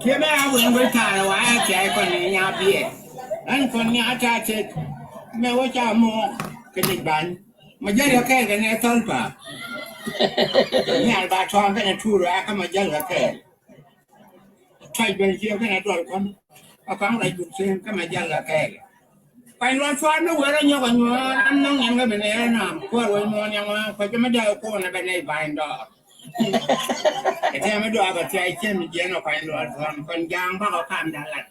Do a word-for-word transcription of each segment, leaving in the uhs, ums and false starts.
Kiɛ mɛ a wen wec ta̱a̱ rɛ wa ɛ thia̱a̱c kɔn ni nya biɛ. Ɛn kɔn ni a ta̱a̱ tek mɛ wec a mɔ kɛ dec ba̱ny. Ma jäl yɔ kɛɛl kɛ nɛ thɔl pa. Ni al ba tɔ̱ɔ̱ŋ kɛnɛ tuur a kä ma jäl yɔ kɛɛl. Ta̱c ben ciɛ kɛnɛ duɔl kɔn. A ka̱ŋ rɛc duk tëë kä ma jäl yɔ kɛɛl. Kuany luɔt cuat ni wër anyɔk anyuɔɔn an nhɔŋ nyɛn kä ben ɛ nam kuäär wec muɔɔn nyɛn ŋuan kuɛ jɛ mi dee kuɔn ɛ ben ɛ ba̱ny dɔɔr. Ɛ tɛm mi duaak ɛ thia̱a̱c cien mi jiɛn ɛ kuany luɔt cuat kuany ja̱a̱ŋ bakɔ kam da̱ŋ lat.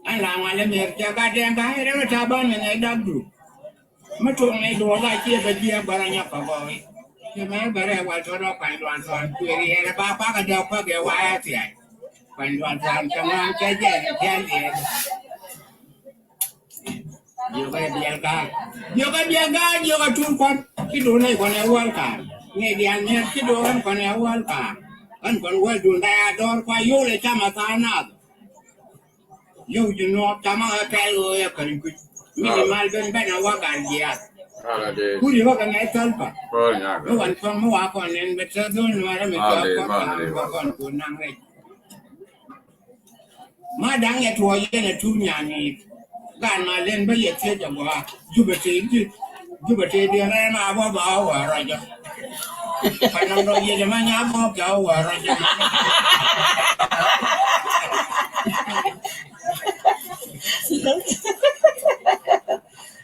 An la ŋuan lɛ mier ca gat dɛn ba ɛ rɛm ɛ ta̱a̱ ban min ɛ dak du. Mi tuɔŋ ni duɔɔk a ciɛ bɛ jiɛ bärä nyɔk kɛ gɔɔy. Cɛ mɛ bɛ rɛ wal tɔt ɔ kuany luan thɔn kuëëri yɛn ɛ ba kuak ɛ dɔɔk kuak ɛ wa ɛ thiac. Kuany luan thɔn cɛ ŋuan cɛ jɛ ɛ thiac yɛn. Jiök ɛ biɛl ga̱a̱c. Jiök ɛ biɛl ga̱a̱c jiök ɛ tuur kuan. Ci duun nɛy kuan ɛ wäl kaar. Nɛy diaal miɛr ci duun ɛn kuan ɛ wäl kaar. Ɛn kuan wäl duun da̱a̱ dɔɔr kua yol ɛ cam ɛ tha̱a̱ŋ naath. Yio̱w ji̱ nuɔɔk tamä ɛ pɛl ɣöö yɛ päl kui̱. Mi ji̱ mal ben ben a wä gal jiath. Kuri wä kɛ ŋɛc thäl pa. Mi wan kɔn mi wa kɔn nen bɛ tɛ dhol nuɔrɛ mi jɔak kɔn ka̱a̱ŋ kɔn kɔn ku naŋ rɛc. Ma da̱ŋ yɛ tuɔɔc yɛn ɛ tuur nyan i̱. Gan ma len bä yɛ thiec ɛ gɔaa. Jupɛ tëë ji̱. Jupɛ tëë diɛn rɛm a bä ba wä rɔcä. Panam dɔ̱ŋ yɛ jɛ ma nya bä kɛ wä rɔcä.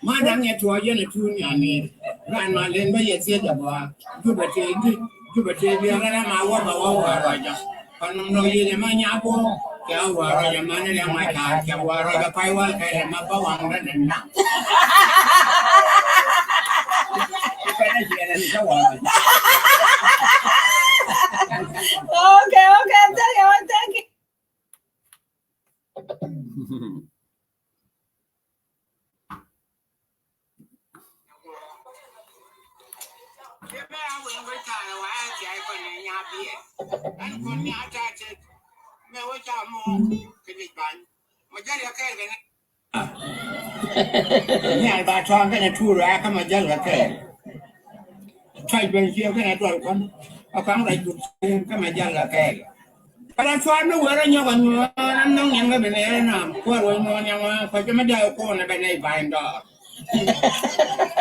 Ma da̱ŋ yɛ tuɔɔc yɛn ɛ tuur nyan i̱. Gan ma len bä yɛ thiec ɛ gɔaa. Jupɛ tëë ji̱. Jupɛ tëë diɛn rɛm a bä ba wä rɔcä. Panam dɔ̱ŋ yɛ jɛ ma nya bä kɛ wä rɔcä. Ma ni rɛm ma ca kɛ wä rɔcä pay wä kɛ rɛm ma bä waŋ rɛ nɛ na. Okay, okay, thank you, thank you. Nhial ba tɔ̱a̱ŋ kɛnɛ tuur a kä ma jäl kɛ kɛɛl. Ta̱c ben ciɛ kɛnɛ duɔl kɔn. A ka̱ŋ rɛc duk tëë kä ma jäl kɛ kɛɛl. Kɛ la cuaar ni wër a nyɔk a nyuɔ̱ɔ̱n an nhɔŋ nyɛn kä ben ɛ nam kuäär wec muɔ̱ɔ̱n nyɛn ŋuan kuɛ jɛ mi dee kuɔn ɛ ben ɛ ba̱ny dɔɔr.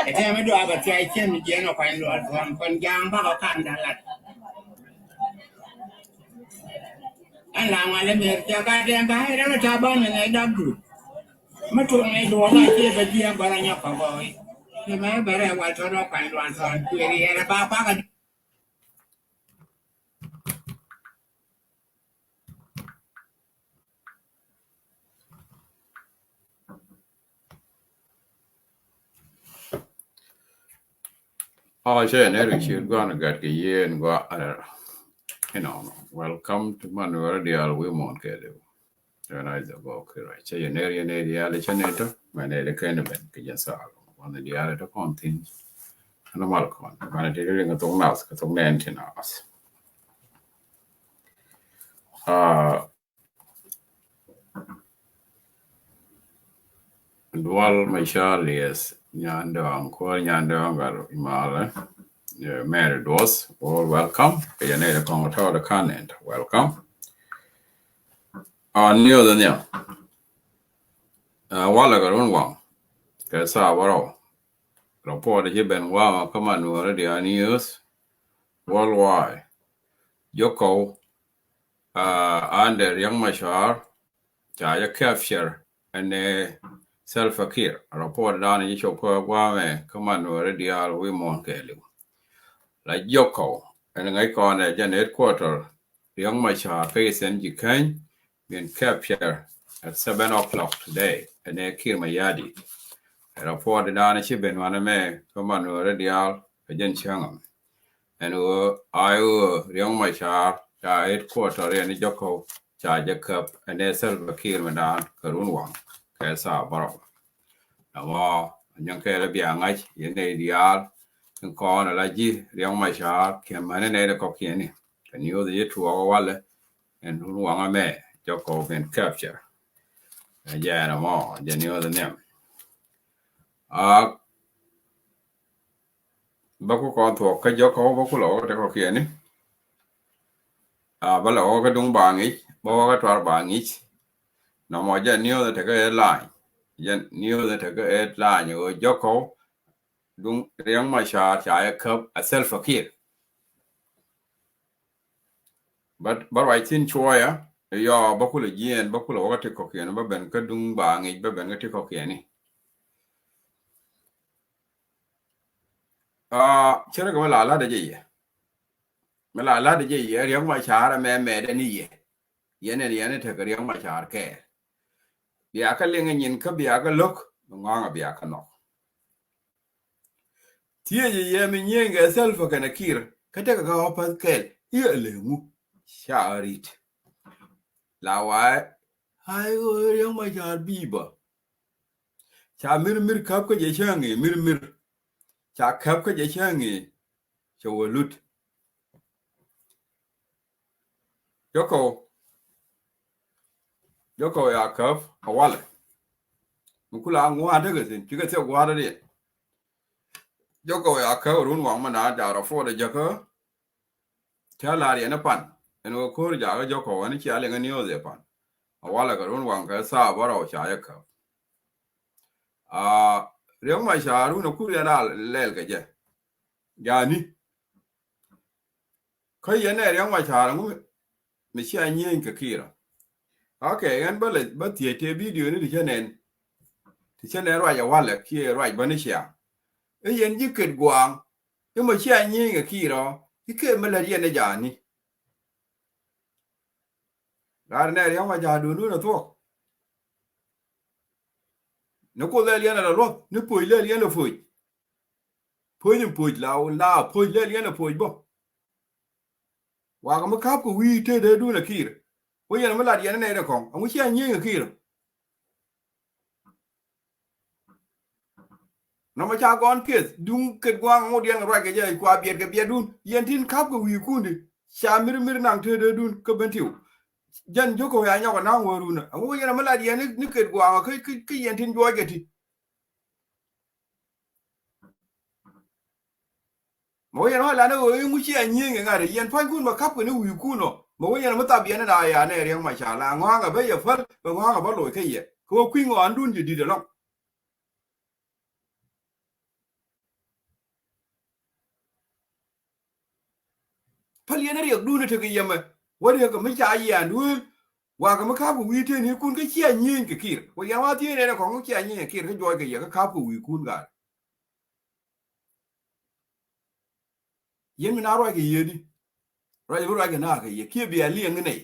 Ɛ tɛm mi duaak a thia̱a̱c cien mi jiɛn ɔ kuany luɔt thuɔ̱ɔ̱n kuɛn ja̱a̱ŋ bakɔ kan da̱ŋ lat. An la ŋuan lɛ mier ca gat dɛn ba ɛ rɛm ɛ ta̱a̱ ban min ɛ dak du. Mi tuɔŋ ni duɔɔk a ciɛ bɛ jiɛ bärä nyɔk kɛ gɔɔy. Ni mɛ bɛ rɛ wal tɔt ɔ kuany luɔt thuɔ̱ɔ̱n kuëëri yɛn ɛ ba kuak ɛ. Ɔ cɛ nɛ ri ciet gua̱n gat kɛ yien gua. Inɔnɔ, welcome to Manuel diaal wi̱i̱ muɔ̱ɔ̱n kɛɛliw. Ɛn a jɛ gɔ kira cɛ yɛ nɛ ri yɛ nɛ diaal cɛ nɛ tɔ mɛ nɛ ri kɛn ben kɛ jɛ saal. Wan diaal tɔ kɔn thin. Ɛn mal kɔn mɛ nɛ ti ri ŋa thok nath kɛ thok nɛn ti nath. Aa, Dual Machar, yes. Nyandɔaŋ, Kuɔr Nyandɔaŋ, gal imalɛ. Mary Duɔth, all welcome. Kɛ jɛ nɛy ti kɔŋ tɔɔt kan nɛn, welcome. Aa, niɔth nhiam. Aa, walɛ kɛ run waŋ kɛ saa bärɔw. Report ci ben waŋ kä Manuel diaal news worldwide. Jɔkɔw, aa, under Riek Machar ca jɛ capture ɛn ɛ Salva Kiir. Report dan ci cop kä guamɛ kä Manuel diaal wi̱i̱ muɔ̱ɔ̱n kɛɛliw. La Jɔkɔw ɛn ŋäc kɔn ɛ jɛn headquarter Riek Machar kä Eastern Jikany been captured at seven o'clock today ɛn ɛ Kiir Mayardit. Report dan ci ben wanɛ mɛ kä Manuel diaal kä jɛn cäŋ ɛmɛ. Ɛn ɣöö a ɣöö Riek Machar ca headquarter ɛn Jɔkɔw ca jɛ käp ɛn ɛ Salva Kiir mi daan kɛ run waŋ kɛ saa bärɔw. Nɔmɔ nyɔŋ kɛɛl bia ŋa̱c yɛn nɛy diaal. Tin kɔn ala ji̱ Riek Machar kiɛ mani nɛy ti kɔkiɛni kɛ news ci tuɔɔk walɛ. Ɛn run waŋ amɛ Jɔkɔw been capture. Ɛ jɛ nɔmɔ jɛ news nhiam. Aa, bä ku kɔn thuɔk kä Jɔkɔw bä ku lɔ wä te kɔkiɛni. A bä lɛ wä kä duŋ ba ŋic, bä wä kä tuar ba ŋic. Nɔmɔ jɛ news tekɛ headline. Jɛ news tekɛ headline ɣöö Jɔkɔw duŋ Riɛk Macar ca jɛ käp ɛ Salva Kiir. Bä, bä ruac thi̱n cuɔyä, yɔ bä kulɛ jiɛɛn, bä kulɛ wä kä ti kɔ̱kiɛn, bä ben kä duŋ ba ŋic, bä ben kä ti kɔ̱kiɛn ni. Aa, cärɛ kɛ mi la la̱tdä jɛ yɛ. Mi la la̱tdä jɛ yɛ, Riɛk Macar ɛmɛ mɛɛtdɛ ni yɛ. Yɛn ɛn yɛn tekɛ Riɛk Macar kɛɛl. Bia kä liŋ nyin kä bia kä lo̱k, bi ŋɔ̱a̱ŋ a bia kä nhɔk. Thiecɛ yɛ mi nyieenykɛ Salva kɛnɛ Kiir, kä tekɛ kä ɣɔ̱ päth kɛl, i̱ ɛ lëŋu. Ca ɣä ri̱t. La wa̱a̱, ay ɣöö Riɛk Macar bi̱i̱ bä. Ca mir mir käp kä jɛ cäŋ i̱ mir mir. Ca käp kä jɛ cäŋ i̱ cɛ wä lut. Jɔkɔw. Jɔkɔw ya käp a walɛ. Mi kula ŋuan tekɛ thi̱n, cikɛ thiɛ gua̱a̱r diɛ. Jɔkɔw ya käp run waŋ mi na jaarɔ fuɔdɛ jäkä. Cä la riɛn i̱ pan. Ɛn ɣöö ko̱r jakä Jɔkɔw ɛn cia liŋ i̱ news i̱ pan. A walɛ kɛ run waŋ kɛ thaa bärɔw ca jɛ käp. Aa, Riɛk Macar run a kur yɛn a lɛl kɛ jɛ. Jani. Kä yɛn ɛ Riɛk Macar ŋu mi cia nyieny kɛ Kiir ɔ. Okay, ɣän bä lɛ bä thiec tëë video ni ti cä nɛn. Ti cä nɛn ruac ɛ walɛ kiɛ ruac bä ni cia. I̱ yɛn ji̱ ket gua̱a̱ŋ. I̱ mɔ cia nyieny kɛ Kiir ɔ, i̱ kee mi lät yɛn ɛ ja̱a̱ni. Lar nɛ Riɛk Macar duundun ɛ thuɔ̱k. Ni Kuoth lɛl yɛn ɛ lɔ luɔ̱th, ni Poc lɛl yɛn ɛ Poc. Poc in Poc la, la Poc lɛl yɛn ɛ Poc bä. Wakɛ mi ka̱p kɛ wi̱i̱ tëëdädun ɛ Kiir. Wä yɛn mi lat yɛn ɛ nɛy rɛ kɔŋ, ɛŋu cia nyieny kɛ Kiir ɔ? Nɔmɔ ca gɔn keth, duŋ ket gua̱a̱ŋ ŋot yɛn ruac kɛ jɛ kua biɛt kɛ biɛtdun. Yɛn tin ka̱p kɛ wi̱i̱ kundi. Ca mir mir naŋ tëëdädun kä Bentiu. Jɛn Jɔkɔw ya nyɔk ɛ na̱a̱ŋ wä run ɛ. Ɛŋu yɛn ɛmɛ lat yɛn ni, ni ket gua̱a̱ŋ kä, kä, kä yɛn tin juɔc kɛ ti. Mɛ wä yɛn wä lan ɛ ɣöö i̱ ŋu ci a nyieŋ kɛ ŋa̱t ɛ yɛn pua̱nykun mɛ ka̱pkɛ ni wi̱i̱kun ɔ. Mɛ wä yɛn mi thap yɛn ɛ na ya nɛ Riɛk Macar la ŋɔ̱a̱ŋ ɛ bä yɛ päl, bɛ ŋɔ̱a̱ŋ ɛ bä loc kä yɛ. Kɛ wä kui̱ ŋɔ̱a̱ndun jɛ di̱t ɛlɔ̱ŋ. Päl yɛn riɛkdun tekɛ yɛmɛ. Wä riɛk kɛ mi ca yian duel. Wakɛ mi ka̱p kɛ wi̱i̱ tëë ni kun kä cia nyieeny kɛ Kiir. Wä yɛn wa thieeny nɛn ɛ kɔŋ cia nyieeny kɛ Kiir kä juɔc kɛ yɛ kä ka̱p kɛ wi̱i̱ kun gal. Yɛn mi na ruac kɛ yɛ di. Ruac bi ruac kɛ na kɛ yɛ kiɛ bia liɛŋ nɛy.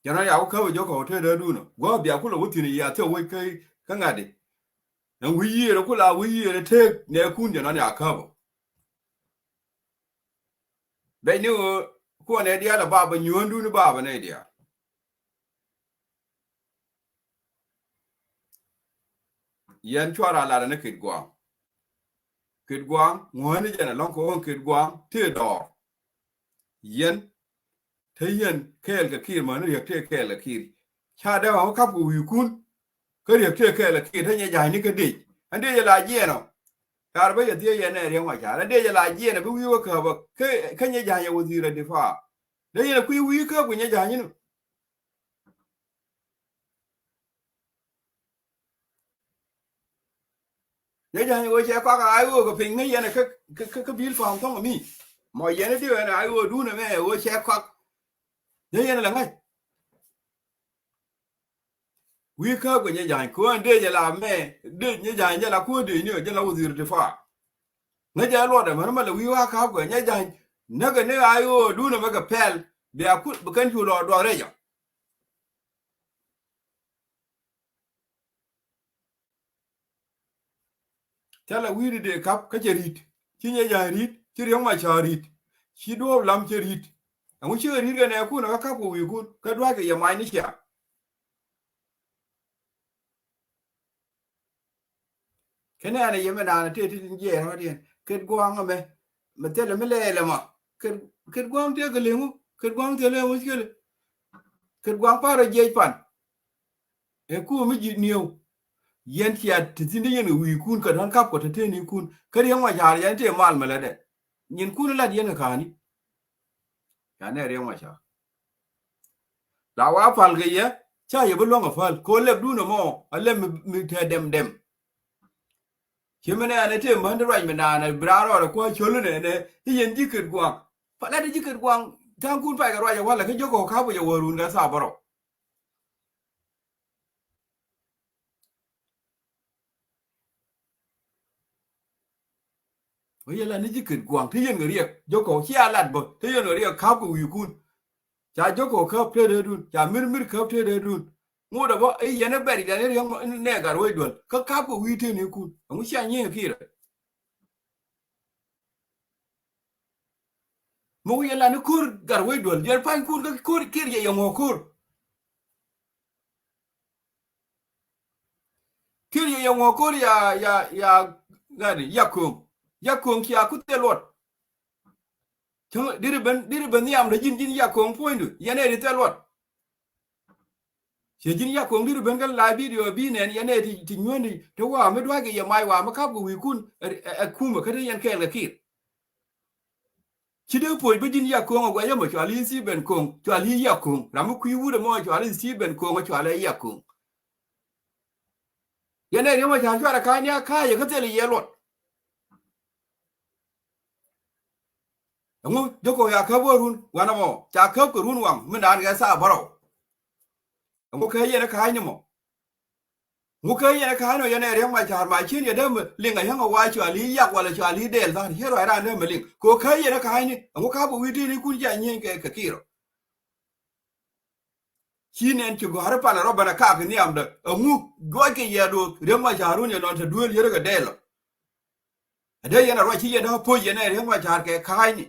Jɛn a ya wä käp a Jɔkɔw tëë dee duun ɔ. Gua̱a̱th bia kulɛ wä thi̱n a yia thiɛ wec kä, kä ŋa̱t di. Ɛn wi̱i̱ yiëër a kula wi̱i̱ yiëër a tëëk nɛɛkun jɛn a ya käp ɔ. Bɛc ni ɣöö kuɔnɛ diaal a bapɛ nyuäändun i̱ bapɛ nɛy diaal. Yɛn cuarɛ a lat ɛn ɛ ket gua̱a̱ŋ. Ket gua̱a̱ŋ ŋuääni jɛn ɛlɔ̱ŋ kɛ ɣöö ket gua̱a̱ŋ tëë dɔɔr. Yɛn te yɛn kɛɛl kɛ Kiir mäni riɛk tëë kɛɛl kɛ Kiir. Ca dee ɣɔ̱ŋ ka̱p kɛ wi̱i̱kun. Kä riɛk tëë kɛɛl kɛ Kiir te nyɛ ja̱a̱cni kä dec. Ɛn dec ɛ la jiɛɛn ɔ. Car bä yɛ thiee yɛn ɛ Riɛk Macar. Ɛn dec ɛ la jiɛɛn ɛ bi wi̱i̱ wä käp ɛ kä, kä nyɛ ja̱a̱ny ɛ wä dhi̱i̱r ɛ difa̱a̱. Dee yɛn ɛ kui̱ wi̱i̱ käp kɛ nyɛ ja̱a̱cni. Nyɛ ja̱ny ɣöö cɛ kɔak a i̱ ɣöö kɛ piny ŋäc yɛn kä, kä, kä, kä bil pam thɔŋ mi. Mɔ yɛn i̱ diw ɛn a i̱ ɣöö duun ɛmɛ ɣöö cɛ kɔak. Nyɛ yɛn lɛ ŋäc. Wi̱i̱ kääk kɛ nyɛ ja̱ny ko̱n dee jɛ la mɛ, dee nyɛ ja̱ny jɛ la ko̱n dee ni jɛ la wä dhir ti fa. Ŋäc jɛ luɔt ɛmɛ mɛ lɛ wi̱i̱ wa kääk kɛ nyɛ ja̱ny. Näkɛ ni a i̱ ɣöö duun ɛmɛ kɛ pɛl bia kut bi kɛn cu lɔ duɔth rɛc ɔ. Thilɛ wi̱i̱ di dee kap kä cɛ ri̱t. Ci nyɛ ja̱a̱n ri̱t, ci Riɛk Macar ri̱t. Ci duɔ̱ɔ̱p lam cɛ ri̱t. Ɛŋu cikɛ ri̱t kɛ nɛɛkun ɛ kä kap kɛ wi̱i̱kun kä dua̱ckɛ yɛ mac ni cia. Kɛnɛ ɛn ɛ yɛ mɛ naan ɛ tëë ti tin jiɛɛr ɣɔ̱t yɛn. Ket gua̱a̱ŋ ɛmɛ. Mɛ thilɛ mi lɛɛl ɛmɔ. Ket, ket gua̱a̱ŋ tëë kɛ leŋu. Ket gua̱a̱ŋ thilɛ ɛmɔ cikɛ lɛ. Ket gua̱a̱ŋ parɛ jiɛc pan. Ɛ kuɔ mi ji̱ nieu. Yɛn cia ti thi̱n ti yɛn kɛ wi̱i̱kun kɛ dɔ̱n kap kɔ te tëë ni kun. Kä Riɛk Macar yɛn tëë mal mɛ lɛ dɛ. Nyin kun lat yɛn kɛ ka̱a̱ni. Ca nɛ Riɛk Macar. La wa pal kɛ yɛ, ca yɛ bi luäŋ a pal. Ko lɛp dun ɛmɔ, a lɛp mi, mi tɛ dɛm dɛm. Ci mi nɛ ɛn ɛ tëë män ti ruac mi naan ɛ bi raan rɔɔdɛ kua̱ col inɛ nɛ, i̱ yɛn ji̱ ket gua̱a̱ŋ. Pal ɛ ti ji̱ ket gua̱a̱ŋ, tha̱a̱ŋ kun pay kɛ ruac ɛ walɛ kä jiök kɔk ka̱p kɛ jɛ wä run kɛ thaa bärɔw. Wä yɛ la ni ji̱ ket gua̱a̱ŋ, te yɛn kɛ riɛk, jiök kɔk cia lat bä, te yɛn kɛ riɛk ka̱p kɛ wi̱i̱kun. Ca jiök kɔk käp te dee dun, ca mir mir käp te dee dun. Ŋot ɛ bä i̱ yɛn ɛ bɛr yɛn ɛ riɛk nɛ gat wec duel kä ka̱p kɛ wi̱i̱ tëë ni kun. Ɛŋu cia nyieny ɛ ki̱i̱rɛ. Mi wi̱i̱ yɛ lan i̱ ko̱r gat wec duel, yɛn pa̱ny kun kä ko̱r ki̱i̱r yɛ yɛ ŋuɔ̱k ko̱r. Ki̱i̱r yɛ yɛ ŋuɔ̱k ko̱r ya, ya, ya, ŋa̱ni, Yako̱o̱ŋ. Yako̱o̱ŋ cia ku thil luɔt. Cäŋ, diri ben, diri ben nhiam dee ji̱n, ji̱n Yako̱o̱ŋ puɔ̱nydu, yɛn ɛ di thil luɔt. Ciɛ ji̱n Yako̱o̱ŋ diri ben kä la video bi nɛn, yɛn ɛ ti, ti nyuäni, ti wa mi dua̱c kɛ yɛ mac wa mi ka̱p kɛ wi̱i̱kun, ɛ, ɛ, ɛ kumɛ, kä te yɛn kɛɛl kɛ ki̱i̱r. Ci dee puɔc bi ji̱n Yako̱o̱ŋ a guɛc ɛmɔ cual i̱ Stephen Ko̱o̱ŋ, cual i̱ Yako̱o̱ŋ. Ram mi kui̱ wut ɛmɔ cual i̱ Stephen Ko̱o̱ŋ, cual i̱ Yako̱o̱ŋ. Yɛn ɛ Riɛk Macar cuarɛ ka̱a̱cni a ka̱a̱c yɛ kä thil yɛ luɔt. Ɛŋu jiök kɔk ya käp wä run wanɛ mɔ, ca käp kɛ run waŋ mi naan kɛ thaa bärɔw. Ɛŋu kä yɛn ɛ ka̱a̱cni mɔ. Ŋu kä yɛn ɛ ka̱a̱cni mɔ, yɛn ɛ Riɛk Macar ma cien yɛ dee mi liŋ a yäŋ a wa cual i̱ yak walɛ cual i̱ dɛɛl tha̱a̱n, ciɛ ruac raan dee mi liŋ. Ko kä yɛn ɛ ka̱a̱cni, ɛŋu ka̱p kɛ wi̱i̱ tëë ni kun cia nyieny kɛ, kɛ ki̱i̱r ɔ. Ci nɛn ci gɔ̱a̱r i̱ pan rɔ ben a kaak kɛ nhiamdä. Ɛŋu juɔc kɛ yɛ do̱o̱k Riɛk Macar run yɛ nɔn te duëël yärä kɛ dɛɛl ɔ. Ɛ dee yɛn a ruac ci yɛn dee a poc yɛn ɛ Riɛk Macar kɛ ka̱a̱cni.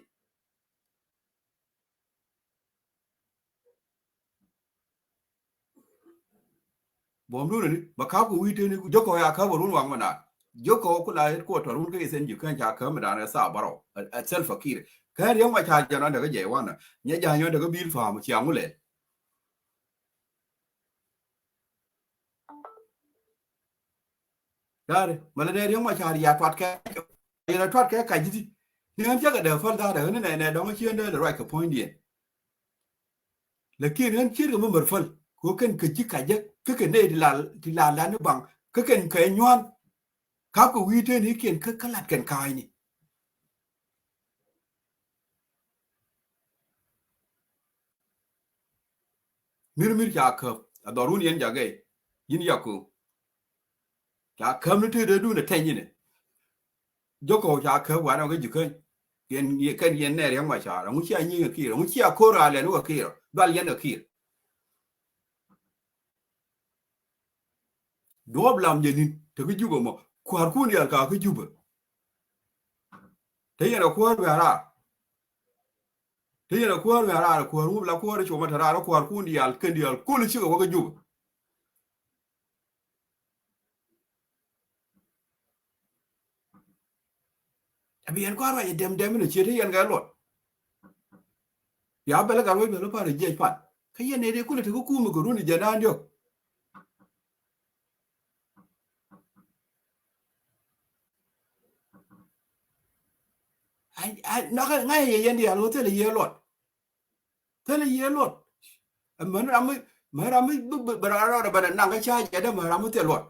Buɔ̱mdun ni, bɛ ka̱p kɛ wi̱i̱ tëë ni, jiök kɔk ya käp a run waŋ mi naan. Jiök kɔk ku la headquarter run kä Ethan Jikäny ca käp mi naan ɛ thaa bärɔw. Ɛ, ɛ Salva Kiir. Kä Riɛk Macar jɛn ɔn däk kä jɛ wanɛ. Nyɛ ja̱a̱ny ɔn däk kä bil fa̱a̱m cia ŋu lɛl. Da̱rɛ, mɛ lɛ nɛ Riɛk Macar ya tuat kɛ, yɛn a tuat kɛ kac ji̱ ti. Ni ɣän cä kɛ dee päl da̱rɛ, ɣän nɛ, nɛ dɔ̱ŋ cien dee lɛ ruac kɛ puɔ̱nydiɛn. Lakin ɣän ciet kɛ mi mär päl, kɛ kɛn kä ji̱ kac jɛ, kä kɛn nɛ ti la, ti la, la ni baŋ, kä kɛn kɛ nyuan. Ka̱p kɛ wi̱i̱ tëë ni kiɛn kä, kä lat kɛn ka̱a̱cni. Mir mir ca käp, a dhɔrun yɛn jakɛ, ji̱n Yako̱o̱ŋ. Ca käp ni tëë dee dun a tɛny inɛ. Jiök kɔk ca käp wanɛ kä Jikäny. Yɛn, yɛn kɛn yɛn nɛ Riɛk Macar, ɛŋu cia nyieny kɛ ki̱i̱r, ɛŋu cia ko̱r a lɛn wä kɛ ki̱i̱r, dual yɛn kɛ ki̱i̱r. Duɔ̱ɔ̱p lam jɛ ni̱n, te kä Jubɛ mɔ, kua̱rkun diaal ka kä Jubɛ. Te yɛn a kuäär wi̱i̱ a raar. Te yɛn a kuäär wi̱i̱ a raar, kuäär wun la kuäär coma te raar, kua̱rkun diaal, kɛn diaal, kul cikɛ wä kä Jubɛ. Ɛ bi yɛn kɔn ruac ɛ dɛm dɛm inɔ ciet te yɛn kɛ luɔt. Bia bɛl ɛ gat wec bɛl ɛ pa̱r ɛ jiɛc pan. Kä yɛn nɛy dee kulɛ te kä kumɛ kɛ run ɛ jɛn da̱a̱n diɔ̱k. Ai, ai, nakä ŋa̱c yɛ yɛn diaal ɣöö thilɛ yɛ luɔt. Thilɛ yɛ luɔt. Ɛ män ram mi, män ram mi bi, bi, bi raan rɔɔdɛ bɛn ɛ naŋ kä ca̱a̱c yɛ dee män ram mi thil luɔt.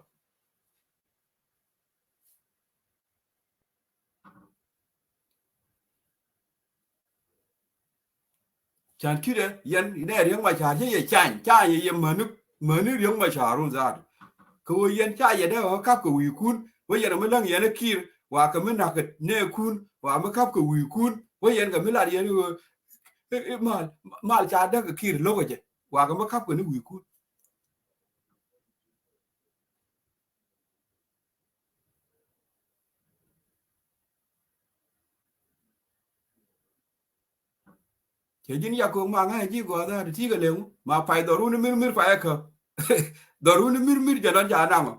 Can ki̱dɛ yɛn nɛ Riɛk Macar cä yɛ cany, cany yɛ, yɛ mäni, mäni Riɛk Macar run dhaat. Kɛ ɣöö yɛn ca yɛ dee ɣä kap kɛ wi̱i̱kun, wä yɛn ɛ mi läŋ yɛn ɛ Kiir, wa kɛ mi na̱k kɛ nɛɛkun, wa mi kap kɛ wi̱i̱kun, wä yɛn kɛ mi lat yɛn ɣöö, ɛ, ɛ, mal, mal ca däk kɛ Kiir lo̱k kɛ jɛ, wa kɛ mi kap kɛ ni wi̱i̱kun. Cɛ ji̱n Yako̱o̱ŋ ma ŋa̱c ji̱ gɔaa dhaat, ti̱i̱ kɛ lëŋ ma pay dhɔrun i̱ mir mir pay ɛ käp. Dhɔrun i̱ mir mir jɛ nɔn ca naŋ ɔ.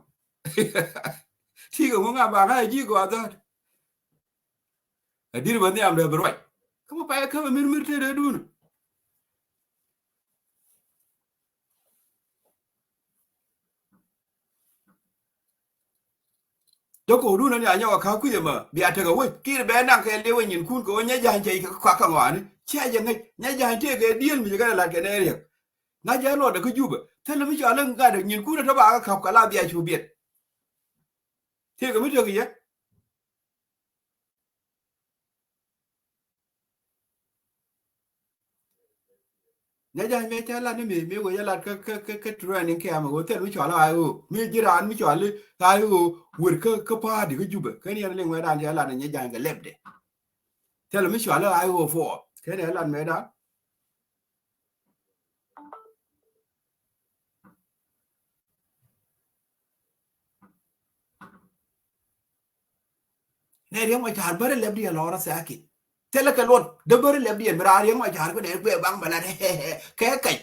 Ti̱i̱ kɛ ŋu ŋa̱c ma ŋa̱c ji̱ gɔaa dhaat. Ɛ di̱t bä nhiam dee bi ruac. Kä ma pay ɛ käp ɛ mir mir tëë dee duun. Däk ko̱o̱dun ni a nyɔk a ka̱a̱k kui̱c ɛmɛ bia tekɛ wec Kiir bɛ naŋ kɛ liwɛ nyinkun kɛ wä nyɛ ja̱a̱ny cɛ kɛ kuak kä ŋɔaani. Cia jɛ ŋäc, Nyɛ Ja̱ny tëëkɛ diël mi jɛ kɛ lat kɛ nɛ riɛk. Ŋa̱c jɛ luɔtdɛ kä Jubɛ. Thilɛ mi cɔal i̱ ŋa̱t nyinkun ɛ tɔ ba kɛ ka̱p kɛ la bia cu biɛt. Tëëkɛ mi tëëkɛ yɛ. Nyɛ Ja̱ny mëë cä lat ni mëë, mëë wee cä lat kä, kä, kä, kä training camp ɛ ɣöö thil mi cɔal i̱ I O. Mëë ji̱ raan mi cɔal i̱ I O wër kä, kä party kä Jubɛ. Ken yɛn liŋ wee raan cä lat ni Nyɛ Ja̱ny kɛ lɛpdɛ. Thil mi cɔal i̱ I O four. Ken yɛn lat mëë dan. Nɛ Riɛk Macar bärɛ lɛpdiɛn lɔrä thɛɛki. Thilɛ kɛ luɔt dee bärɛ lɛpdiɛn mi raa Riɛk Macar bi nɛ kuɛ baŋ bɛ lat kɛ kɛc.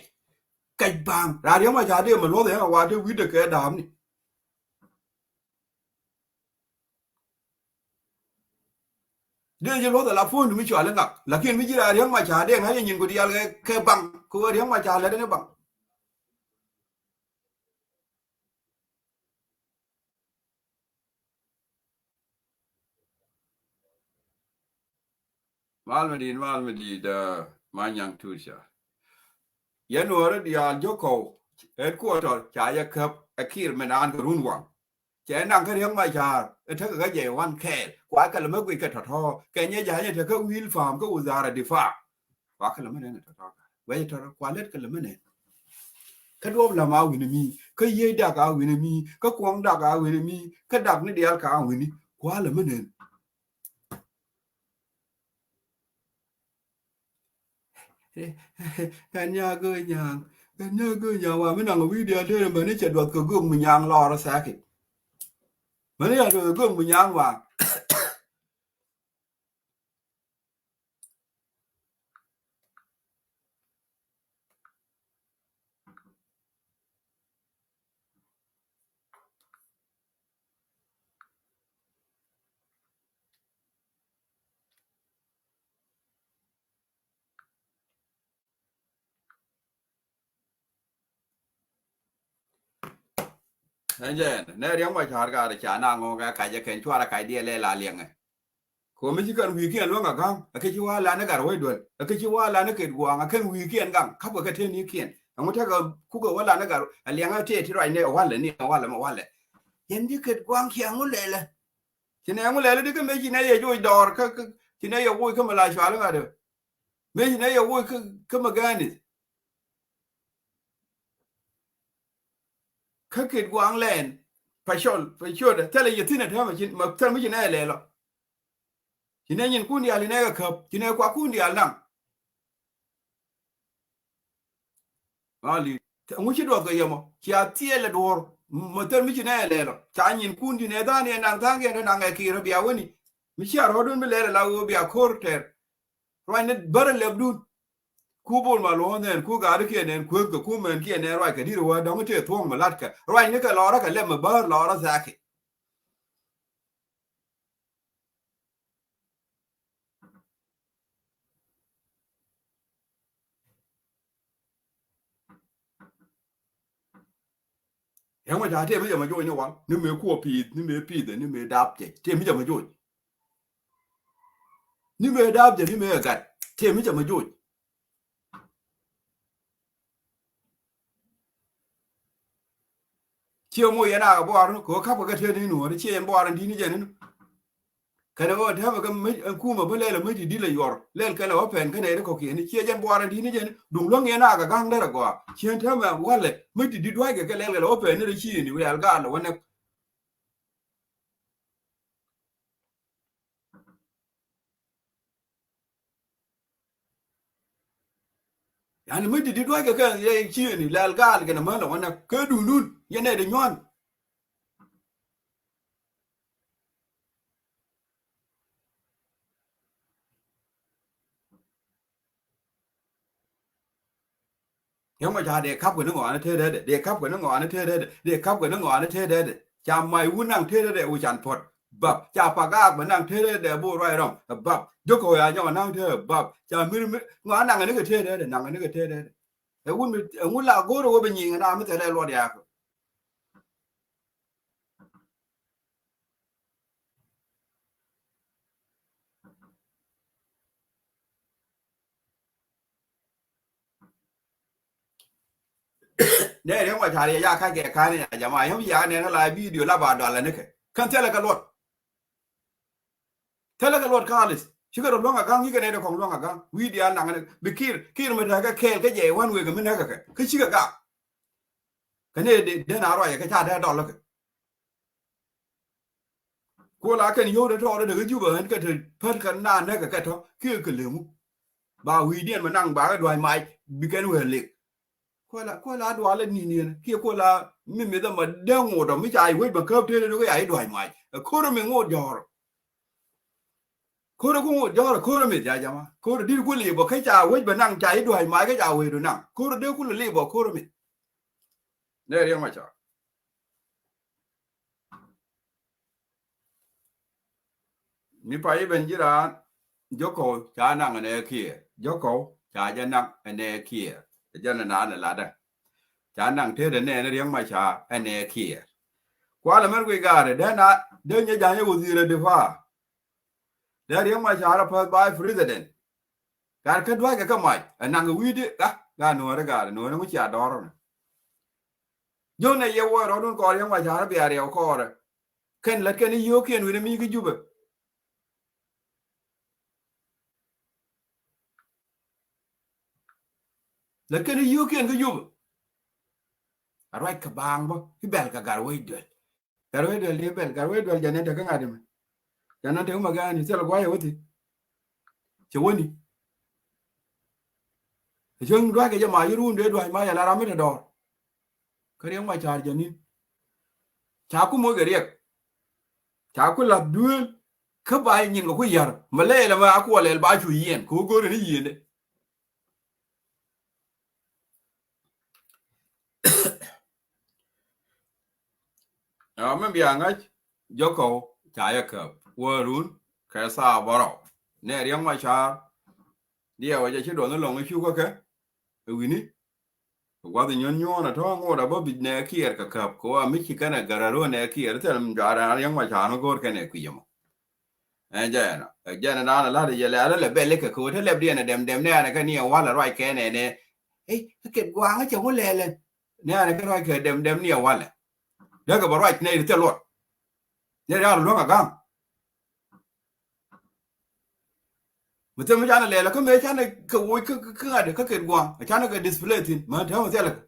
Kɛc baŋ raa Riɛk Macar dee mi luɔth yɛn a wa dee wi̱cdɛ kɛ da̱a̱mni. Dee ji̱ luɔth ala puɔ̱nydu mi cɔal i̱ ŋak. Lakin mi ji̱ raa Riɛk Macar dee ŋa̱c ɛ nyin ku diaal kɛ, kɛ baŋ. Kɛ ɣöö Riɛk Macar lɛt ni baŋ. Mal mi di̱i̱t, mal mi di̱i̱t, ɛ, ma nyaŋ tuut ca. Yɛn nuɔɔri diaal jiök kɔw, headquarter ca jɛ käp ɛ Kiir mi naan kɛ run waŋ. Cɛ naŋ kä Riɛk Macar, ɛ tekɛ kä jɛ wan kɛɛl. Kua kɛ lɛ mi guic kɛ tɔ̱tɔ̱, kɛ Nyɛ Ja̱ny ɛ tekä wi̱i̱l pa̱a̱m kä wudhaarɛ difa̱a̱. Kua kɛ lɛ mi nɛn ɛ tɔ̱tɔ̱. Guɛc ɛ tɔ̱tɔ̱, kua lät kɛ lɛ mi nɛn. Kä duɔ̱ɔ̱p lam a wi̱ni mi, kä yiëëc dak a wi̱ni mi, kä kuɔ̱ŋ dak a wi̱ni mi, kä dak ni diaal ka a wi̱ni. Kua lɛ mi nɛn. Ɛn nya gök nyaŋ, ɛn nya gök nyaŋ wa mi naŋ wi̱i̱ diaal tëë mäni cɛ duɔth kɛ gök mi nyaŋ lɔr thɛɛki. Mäni cɛ duɔth kɛ gök mi nyaŋ wa. Ɛn jɛ ɛn nɛ Riɛk Macar gat ca na ŋɔk ɛ kac ɛ kɛn cuarɛ kac diɛl ɛ la liɛŋɛ. Kɛ ɣöö mi ci kɛn wi̱i̱kiɛn luäŋ a ga̱ŋ, ɛ kɛ ci wa̱a̱ lan i̱ gat ruɔ̱c duel, ɛ kɛ ci wa̱a̱ lan i̱ ket gua̱a̱ŋ, ɛ kɛn wi̱i̱kiɛn gaŋ, ka̱pkɛ kɛ tëë ni̱i̱kiɛn. Ɛŋu tekɛ kukɛ wä lan i̱ gat, ɛ liɛŋɛ tëë ti ruacnɛ ɛ walɛ ni ɛ walɛ mɛ walɛ. Yɛn ji̱ ket gua̱a̱ŋ ciɛ ŋu lɛlɛ. Ci nɛ ŋu lɛlɛ di kä mëë ci nɛ yɛ joc dɔɔr kä, kä, ci nɛ yɛ woc kä mɛ la cual i̱ ŋa̱t ɛ. Mëë ci nɛ yɛ woc kä, kä mɛ gäänith. Kä ket gua̱a̱ŋ lɛɛn, pa cɔl, pa cɔl, thilɛ yɛ thi̱n ɛ täämɛ ci, ma thil mi ci nɛ lɛl ɔ. Ci nɛ nyinkun diaal ci nɛ kɛ käp, ci nɛ kuakun diaal naŋ. Mali, ŋu ci duɔth kɛ yɛ mɔ, cia thiɛl ɛ duɔ̱ɔ̱r, ma thil mi ci nɛ lɛl ɔ. Ca nyinkun ci nɛ tha̱a̱ŋ yɛ naŋ tha̱a̱ŋ yɛ tɔ naŋ ɛ ki̱i̱r ɔ bia wäni. Mi cia rɔ̱ɔ̱dun bi lɛl ɛ la ɣöö bia ko̱r tɛr. Ruacni bärä lɛpdun. Ku Bol Malɔ̱ɔ̱n nɛn, ku gaarikiɛn nɛn, kueethkɛ ku mɛnkiɛn nɛn ruac kɛ di̱t ɛ wä dɔ̱ŋ tëë thuɔ̱k mi la̱tkɛ. Ruacni kɛ lɔrä kɛ lɛp mi bäär lɔrä thɛɛki. Riɛk Macar tëë mi jɛ mɛ joc ni wal, ni mëë kuɔ pi̱i̱th, ni mëë pi̱i̱thɛ, ni mëë dap jɛ, tëë mi jɛ mɛ joc. Ni mëë dap jɛ, ni mëë gat, tëë mi jɛ mɛ joc. Ciɛ moc yɛn a kɛ buaar ni, kɛ ɣöö ka̱pkɛ kɛ tëë ni nuɔ̱ɔ̱ri, ciɛ yɛn buaar in di̱t ni jɛ ni nu. Kɛnɛ ɣöö täämɛ kɛ mec, ɛn kumɛ bä lɛl ɛ mec ti di̱t lɛ yuɔr, lɛl kɛ lɛ wä pɛn kä nɛy ti kɔ̱kiɛn ni, ciɛ jɛn buaar in di̱t ni jɛn ni, duŋ luäŋ yɛn a kɛ ga̱ŋ derɛ gɔaa. Ciɛ täämɛ walɛ mec ti di̱t dua̱ckɛ kɛ lɛl kɛ lɛ wä pɛn ni rɛ ci yɛn i̱ wial gaat lɛ wä nɛk. Yani mi ti di duac kɛ kɛ yɛ ciëëni lɛl gaal kɛnɛ män lɛ wä nɛ kɛ duundun yɛ nɛ di nyuan. Yäŋ mɔ ca dee kap kɛ ni ŋɔaani tëë dee dee, dee kap kɛ ni ŋɔaani tëë dee dee, dee kap kɛ ni ŋɔaani tëë dee dee. Ca mac wun naŋ tëë dee dee wi̱c can puɔ̱t. Bap, ca pagaak bɛ naŋ tëë dee dee bo̱o̱ ruac rɔm. Bap, jokɔ ya nyɔk naŋ tëë bap. Ca mir mir ŋɔaani naŋ ni kɛ tëë dee dee, naŋ ni kɛ tëë dee dee. Ɛ wun mi, ɛ wun la go̱o̱r ɛ wä bi nyiŋ na mi thɛlɛ luɔt yak. Nɛ Riɛk Macar yɛ ya kac kɛ ka̱n ya jama, yɛm ya nɛ la video la ba dɔl ni kɛ. Kän thilɛ kɛ luɔt. Thilɛ kɛ luɔt kalis. Cikɛ rɔ luäŋ a gaŋ, cikɛ nɛ dɛ kɔŋ luäŋ a gaŋ. Wi̱i̱ diaal naŋ ni bi Kiir, Kiir mi tekɛ kɛɛl kä jɛ wan wek mi näk kɛ kɛ. Kä cikɛ gak. Kɛ nɛ dee, dee na ruacɛ kɛ ca dee dɔl kɛ. Kuɔ la kɛn yio̱w dee tɔɔrɛ dee kä Juba ɣän kɛ te pät kɛ na näk kɛ kɛ tɔ kiɛ kɛ lemu. Ba wi̱i̱diɛn mi naŋ ba kɛ dua̱c mac bi kɛn wee lik. Kuɛ la, kuɛ la dualɛ niniɛn kiɛ kuɛ la mi mith ɛmɔ dee ŋot ɔ mi ca i̱ wec bä käp tëëdɛ ni kɛ ya i̱ dua̱c mac. Ɛ ko̱rɛ mi ŋot jɔ̱ɔ̱r. Ko̱rɛ ku ŋot jɔ̱ɔ̱r ɛ ko̱rɛ mith ya jama. Ko̱rɛ di̱t ku lip ɔ kä ca wec bä naŋ ca i̱ dua̱c mac kä ca wecdu naŋ. Ko̱rɛ dee ku lip ɔ ko̱rɛ mith. Nɛ Riɛk Macar. Mi pa i̱ ben ji̱ raan, Jokɔw ca naŋ ɛnɛ Kiir. Jokɔw ca jɛ naŋ ɛnɛ Kiir. Ɛ jɛn ɛn an ɛ latdä. Ca naŋ tëëdɛ nɛɛni Riɛk Macar ɛnɛ Kiir. Kualɛ mɛn guic gaari, dee na, dee nyɛ ja̱nyɛ wazir ɛ difa. Dee Riɛk Macar ɛ pa̱th vice president. Gaari kä dua̱ckɛ kä mac, ɛ naŋ kɛ wi̱i̱di, ah, gaari nuɔ̱ɔ̱ri gaari, nuɔ̱ɔ̱ri ŋu cia dɔ̱ɔ̱r ɔnɛ. Jiöknɛ yɛ wuɔc rɔɔdun kɔɔr Riɛk Macar bia riɛw kɔɔrɛ. Kɛn lät kɛn i̱ yio̱o̱kiɛn wi̱n ɛ mi kä Jubɛ. Lät kɛn i̱ yio̱o̱kiɛn kä Jubɛ. A ruac kɛ baaŋ bä i̱ bɛl kɛ Gatwec Duel. Gatwec Duel dee bɛl, Gatwec Duel jɛn ɛn te kä ŋa̱t ɛmɛ. Jɛn ɛn te kä Magani thil gua̱c ɛ wä thi̱n. Cɛ wäni. Cäŋ dua̱ckɛ jɛ ma yi run dee dua̱c ma yɛ la ram mi te dɔɔr. Kä Riɛk Macar jɛ ni̱n. Ca ku moc kɛ riɛk. Ca ku la̱th duëël. Kä ba nyin kɛ ku yär. Ma lɛɛl ɛmɛ a kuɔ lɛl ba cu yiɛn. Kɛ wä go̱o̱ri ni yiëndɛ. Ɛ mɛ bia ŋa̱c Jokɔw ca yɛ käp wä run kɛ thaa bärɔw. Nɛ Riɛk Macar diɛw ɛ jɛ ci duɔth ni lɔŋ i̱ cukä kɛ ɛ wi̱ni. Gua̱th inyuɔ̱n nyuɔ̱ɔ̱n ɛ tɔ̱ ŋot a bä bi̱c nɛ Kiir kɛ käp kɛ wa mi ci kɛnɛ gär a ruɔ̱n nɛ Kiir thil mi jɔaar ɛn Riɛk Macar mi go̱o̱r kɛnɛ kui̱c ɛmɔ. Ɛn jɛn ɛ jɛn ɛ naan ɛ la̱t ɛ jɛ lɛ alä lɛ bɛl ikɛ ko̱o̱t ɛ lɛpdiɛn ɛ dɛm dɛm nɛɛn ɛ kɛ ni ɛ wal ɛ ruac kɛn ɛ nɛ. Ɛ kɛ gua̱a̱ŋ ɛ cɛ ŋu lɛlɛ nɛɛn ɛ kɛ ruac kɛ dɛm dɛm ni ɛ walɛ. Dee kɛ bɛ ruac nɛ ri thil luɔt. Nɛ ri al luäŋ ɛ ga̱ŋ. Mi thil mi canɛ lɛl kä mëë canɛ kɛ woc kä kä ŋa̱t kä kɛ gua̱a̱ŋ ɛ canɛ kɛ display thi̱n mɛ täämɛ thilɛ kɛ.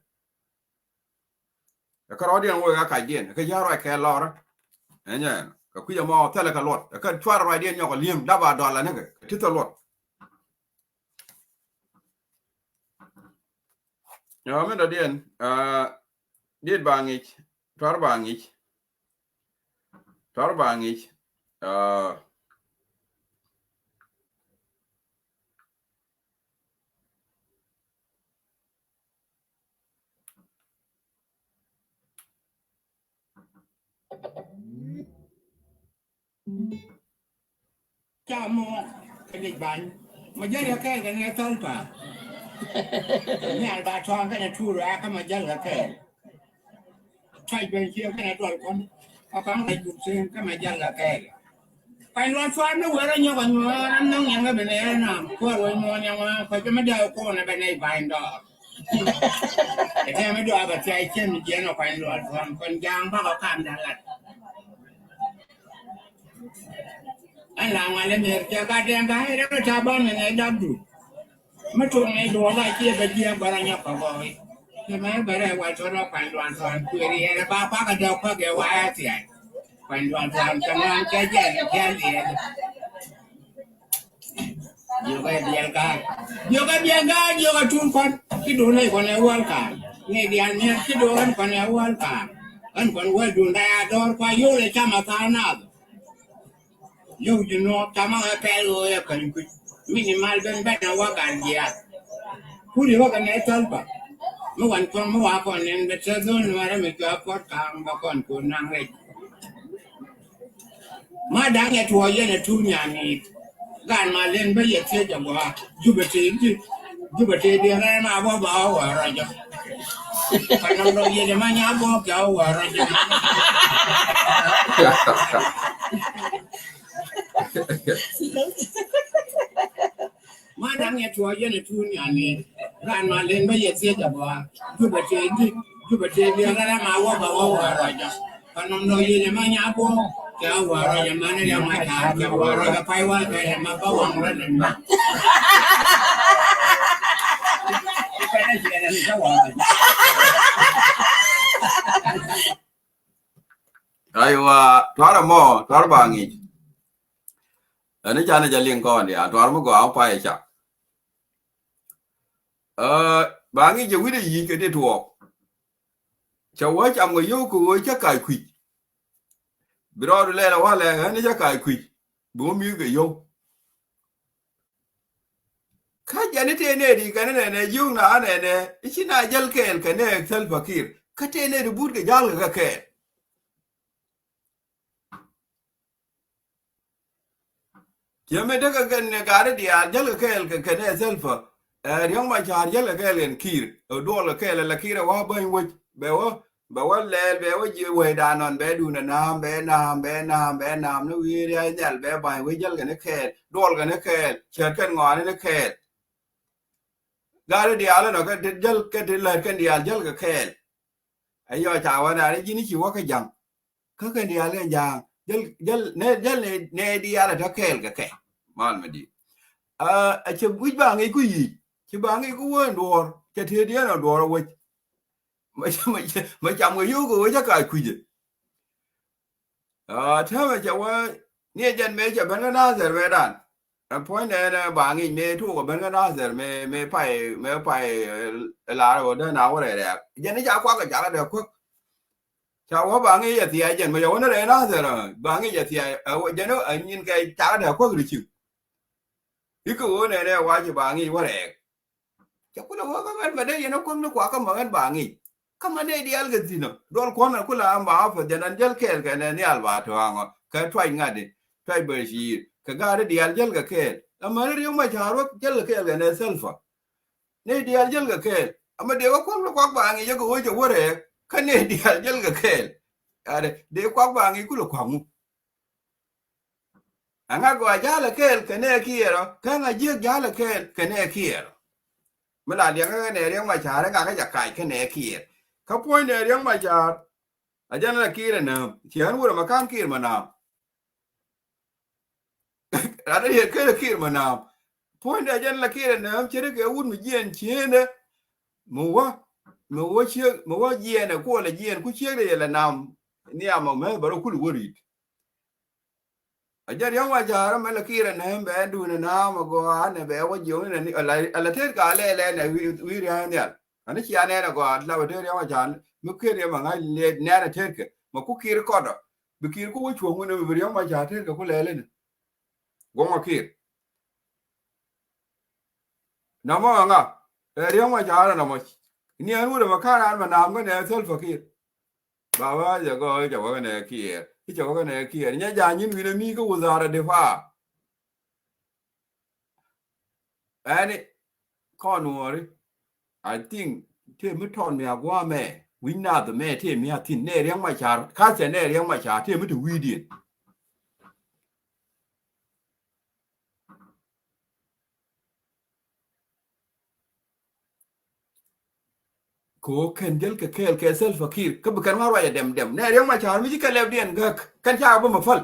Ɛ kä rɔɔdiɛn wek a kacdiɛn ɛ kä ya̱r ruac kɛ lɔrä. Ɛ nyɛn kɛ kui̱c ɛmɔ thilɛ kɛ luɔt ɛ kä cuarɛ ruacdiɛn nyɔk ɛ li̱eŋ dap a dɔl ɛ nikɛ kɛ ti thil luɔt. Ɛ mi dɔ̱diɛn ɛ diet ba ŋic. Tuar ba ŋic. Tuar ba ŋic. Aa. Ca muɔ̱ɔ̱n kɛ lic bany. Ma jäl kɛ kɛɛl kɛ ŋɛ thɔl pa. Nhial ba tɔ̱ɔ̱ŋ kɛnɛ tuur ɛ kä ma jäl kɛ kɛɛl. Tac ben ciɛ kɛnɛ duɔl kɔn. Kä ka̱ŋ la juk thi̱n kä ma jäl kɛ kɛɛl. Kuany luɔt cuar ni wɛrɛ nyɔk a nyuɔɔr ɛn nhɔŋ yɛn kɛ ben ɛ nam kuɔr wä nyuɔɔr yɛn wä kuɛ jɛ mi dee ko̱o̱n ɛ ben ɛ bany dɔɔr. Ɛ tɛm mi dɔɔr bɛ thiac cien mi jiɛn ɛ kuany luɔt cuar kɔn ja̱a̱ŋ bakɔ kam da̱ŋ lat. Ɛn la ŋuan lɛ mier cɛ gat dɛn ba ɛ rɛ kɛ ta̱a̱ ban mɛ nɛ dap du. Mi tuɔŋ ni duɔl a ciɛ bɛ jiɛ bärä nyɔk kɛ gɔɔy. Ni mɛ bärä wa cuɔt wa kuany duan tuan kueri ɛn ba kuak a dɔk kuak ɛ wa ɛ thiac. Kuany duan tuan kɛ ŋuan cɛ jɛn kɛ liɛl. Jiökɛ biɛl ga̱a̱c. Jiökɛ biɛl ga̱a̱c, jiökɛ tuun kɔn. Ki duun nɛy kɔn ɛ wäl kaar. Nɛy diaal mi̱eth ki duun ɛn kɔn ɛ wäl kaar. Ɛn kɔn wäl duun da̱a̱ dɔ̱r kua yol ɛ cam a tha̱a̱ŋ naath. Yöw ji̱ nuɔɔk tamä ɛ pɛl ɣöö ɛ käny kui̱. Mi ni mal ben ben ɛ wä gal jiath. Kuri wä kɛ nɛy thäl bä. Mi wan kɔn mi wa kɔn nɛn bɛ thäl dhol nuɔrɛ mi cua puɔt ka̱a̱ŋ bä kɔn kun naŋ rɛc. Ma da̱ŋ yɛ tuɔɔk yɛn ɛ tuur nyan i̱. Gaan ma len bä yɛ thiec ɛ gɔaa. Jupɛ tëë di̱t. Jupɛ tëë di̱t rɛɛ ma bä ba wä wä rɔ̱c jɔk. Ka nɔŋ dɔ̱ŋ yɛ jɛ ma nya bä kɛ wä wä rɔ̱c jɔk. Ma da̱ŋ yɛ tuɔɔk yɛn ɛ tuur nyan i̱. Gaan ma len bä yɛ thiec ɛ gɔaa. Jupɛ tëë di̱t. Jubɛ tëë biɛ ŋäl ɛma wä bɛ wä wä rɔcä. Kɛ nɔm dɔ̱ yienyɛ ma nya buɔ kɛ wä rɔcä ma ni riɛm ma ca̱a̱r kɛ wä rɔcä pay wal kɛ ma bä waŋ rɔ ni ma. Kɛ nɛ ciɛ ni kä wä rɔcä. Aywa, tuar mɔ, tuar ba ŋic. Ɛn i̱ canɛ jɛ liŋ kɔn diaal, tuar mi gɔaa pay i̱ cak. Ɛ, ba ŋic jɛ wi̱cdɛ yic kɛ ti tuɔɔk. Cɛ wä cam kɛ yio̱w kɛ ɣöö cä kac kui̱c. Bi rɔɔdu lɛl ɛ wä lɛ ɣän i̱ cä kac kui̱c. Bi wä mi̱i̱th kɛ yio̱w. Kä jɛn i̱ tëë nɛɛdi kɛn nɛnɛ jiök na nɛnɛ i̱ ci na jäl kɛɛl kɛ nɛɛk Salva Kiir. Kä tëë nɛɛdi but kɛ ja̱l kɛ kɛ kɛɛl. Ciɛ mi tekɛ kɛn ni gaari diaal jäl kɛ kɛɛl kɛ kɛn ɛ Salva. Ɛ, Riɛk Macar jäl kɛ kɛɛl kɛn Kiir. Ɛ, duɔl kɛ kɛɛl ɛ la Kiir ɛ wa bäny wec. Bɛ wä, bɛ wä lɛɛl, bɛ wä ji̱ wecdan nɔn, bɛ duundɛ na̱a̱m, bɛ na̱a̱m, bɛ na̱a̱m, bɛ na̱a̱m ni wi̱i̱ ria̱c nhial, bɛ ba̱ny wec jäl kɛ ni kɛɛl, duɔl kɛ ni kɛɛl, cɛɛt kɛn ŋɔaani ni kɛɛl. Gaari diaal inɔ kɛ ti jäl, kɛ ti lät kɛn diaal jäl kɛ kɛɛl. Ɛ yɔ ca wä naan i̱ ji̱n i̱ ci wä kä ja̱ŋ. Kä kɛn diaal kɛn ja̱a̱ŋ jäl, jäl nɛ, jäl nɛ, nɛ diaal ɛ tɔ kɛɛl kɛ kɛ. Mal mi di̱i̱t. Ɛ, ɛ cɛ wi̱c ba ŋic ku yic, ci ba ŋic ku wä in duɔ̱ɔ̱r, cɛ tëë diɛn ɔ duɔ̱ɔ̱r ɛ wec. Mɛ, mɛ, mɛ cam kɛ yio̱w kɛ wec ɛ kac kui̱cɛ. Ɛ, täämɛ cɛ wä ni ɛ jɛn mëë cɛ ben kä Nathɛr mëëdan. Ɛ puɔ̱nydɛ ɛn ɛ ba ŋic mëë tuɔɔk ɛ ben kä Nathɛr mëë, mëë pay, mëë pay, ɛ, lar ɛ wä dee na wä rɛɛrɛɛk. Jɛn i̱ ca kuak ɛ cakɛ dee kuäk. Ca wä ba ŋic ɛ thia̱a̱c jɛn mɛ cɛ wä ni rɛy Nathɛr ɛ ba ŋic ɛ thia̱a̱c ɛ wä jɛn ɛ nyin kɛ cakɛ dee kuäk ri ciŋ. I̱ kɛ ɣöö nɛnɛ wa ci ba ŋic wä rɛɛk. Cɛ kulɛ wä kä ɣän mɛ dee yɛn ɛ kuäk ni kuakä mɛ ɣän ba ŋic. Kä mɛ nɛy diaal kɛ thi̱n ɔ duɔl kuɔn ɛ kulɛ am ba a pɛ jɛn an jäl kɛɛl kɛ nɛ nhial ba tɔ̱a̱ŋ ɔ kɛ tuac ŋa̱t di tuac Bashir kɛ gaari diaal jäl kɛ kɛɛl. Ɛ mɛ ni Riɛk Macar wä jäl kɛ kɛɛl kɛ nɛ Salva. Nɛy diaal jäl kɛ kɛɛl. Ɛ mɛ dee wä kuäk ni kuak ba ŋic yɛ kɛ wä cɛ wä rɛɛk kä nɛy diaal jäl kɛ kɛɛl. Ɛ dee kuak ba ŋic kulɛ kua̱ŋ ŋu. Ɛŋa gɔaa ja̱a̱lɛ kɛɛl kɛ nɛɛ Kiir ɔ, kä ɛŋa jiäk ja̱a̱lɛ kɛɛl kɛ nɛɛ Kiir ɔ. Mi la liɛŋä kɛ nɛɛ Riɛk Macar ɛŋa kä jɛ kac kɛ nɛɛ Kiir. Kä puɔ̱ny nɛɛ Riɛk Macar, a jɛn la Kiir ɛ nääm, ci ɣän wurɛ mɛ ka̱n Kiir mɛ nääm. Rat ɛ yɛ kɛɛl Kiir mɛ nääm. Puɔ̱ny dee a jɛn la Kiir ɛ nääm, ce̱tkɛ wut mi jiɛɛn cieenɛ, mi wä, mi wä ciek, mi wä jiɛɛn ɛ kuɔlɛ jiɛɛn, ku ciek dee yɛ lɛ nääm, nhiam ɔ mɛ bɛ rɔ kul wä ri̱t. A jɛ Riɛk Macar mɛ la Kiir ɛ nääm bɛ duun ɛ nääm ɛ gɔaa nɛ bɛ wä jiɔŋni nɛ ni ala, ala tet ka lɛ lɛ nɛ wi̱i̱, wi̱i̱ ria̱a̱ŋ nhial. Ani cia nɛn ɛ gɔaa la bɛ tet Riɛk Macar mi Kiir yɛ mɛ ŋa̱c lɛ nɛn ɛ tet kɛ mɛ ku Kiir kɔt ɔ. Bi Kiir ku wä cuɔ̱ŋ wun ɛ mi bi Riɛk Macar tet kɛ ku lɛ lɛ ni. Guɔ̱ŋ ɔ Kiir. Nɔmɔ ŋa ɛ Riɛk Macar ɛ nɔmɔ. Ni ɛn wut ɛ mɛ ka̱n an mɛ nääm kä nɛ Salva Kiir. Baba jɛ gɔɔ i̱ cɛ wä kɛ nɛ Kiir. I̱ cɛ wä kɛ nɛ Kiir. Nyɛ ja̱ nyin wi̱nɛ mi kä wudhaarä difa. Ɛni kɔn nuɔri. I think tëë mi tɔn mi a gua̱a̱ mɛ wi̱ny naath mɛ tëë mi a thi̱n nɛ Riɛk Macar. Ka̱thɛ nɛ Riɛk Macar tëë mi te wi̱i̱diɛn. Kɛ ɣöö kɛn jäl kɛ kɛɛl kɛ Salva Kiir kä bi kɛn ŋa̱ ruac ɛ dɛm dɛm. Nɛ Riɛk Macar mi ci kɛ lɛpdiɛn gäk kɛn cakɛ bi mɛ päl.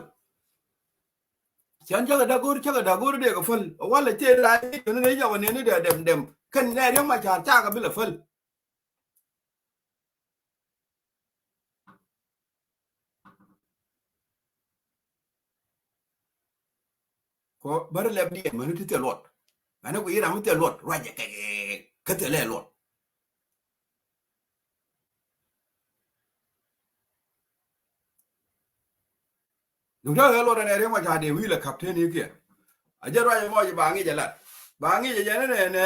Cɛn cakɛ da̱k go̱o̱r, cakɛ da̱k go̱o̱r dee kɛ päl. Walɛ cɛ la ni jɔni ni jɔkɛ ni ni dee dɛm dɛm. Kɛn nɛ Riɛk Macar cakɛ bi lɛ päl. Kɔ bärɛ lɛp diɛn mäni ti thil luɔt. Mäni ku yi ram mi thil luɔt ruacɛ kɛ kɛ thil lɛ luɔt. Duŋ ca kɛ luɔt ɛn ɛ riɛm a ca dee wi̱i̱ lɛ kap teni kiɛ. A jɛ ruacɛ mɔc ba ŋic ɛ lat ba ŋic ɛ jɛn ɛnɛ nɛ.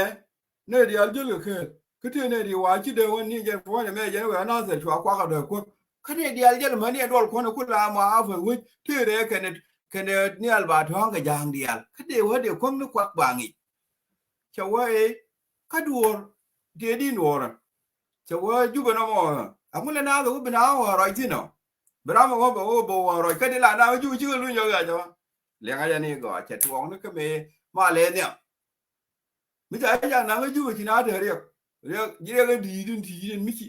Nɛ diaal jäl kɛ kɛɛl kä tëë nɛ di wa ci dee wä ni jɛn puɔ̱nyɛ mɛ jɛn wee anathɛr cua kuak a dɔ̱ kuäk. Kä nɛ diaal jäl mäni ɛ duɔl kuɔ̱n ɛ kula ma a fɛ wec tëë rɛɛ kɛnɛ kɛnɛ nial ba tɔ̱a̱ŋ kɛ ja̱a̱ŋ diaal kä dee wä dee kuäk ni kuak ba ŋic. Cɛ wä ëë kä duɔ̱ɔ̱r tëë di nuɔ̱ɔ̱rä. Cɛ wä Jubɛ nɔmɔ ɛ ŋulɛ naath ɛ wä bi naath wä rɔc thi̱n ɔ. Bi ram ɛ wä bɛ wä bɛ wä rɔc kä di la naath Jubɛ cikɛ luny ɔ ɣac ɔ. Liɛŋä jɛ ni gɔaa cɛ tuɔɔk ni kä mëë ma lɛ nhiam. Mi ca jɛ ca naŋ kä Jubɛ ci na te riɛk riɛk ji̱ riɛk in di̱i̱t in ti̱i̱t in mi ci.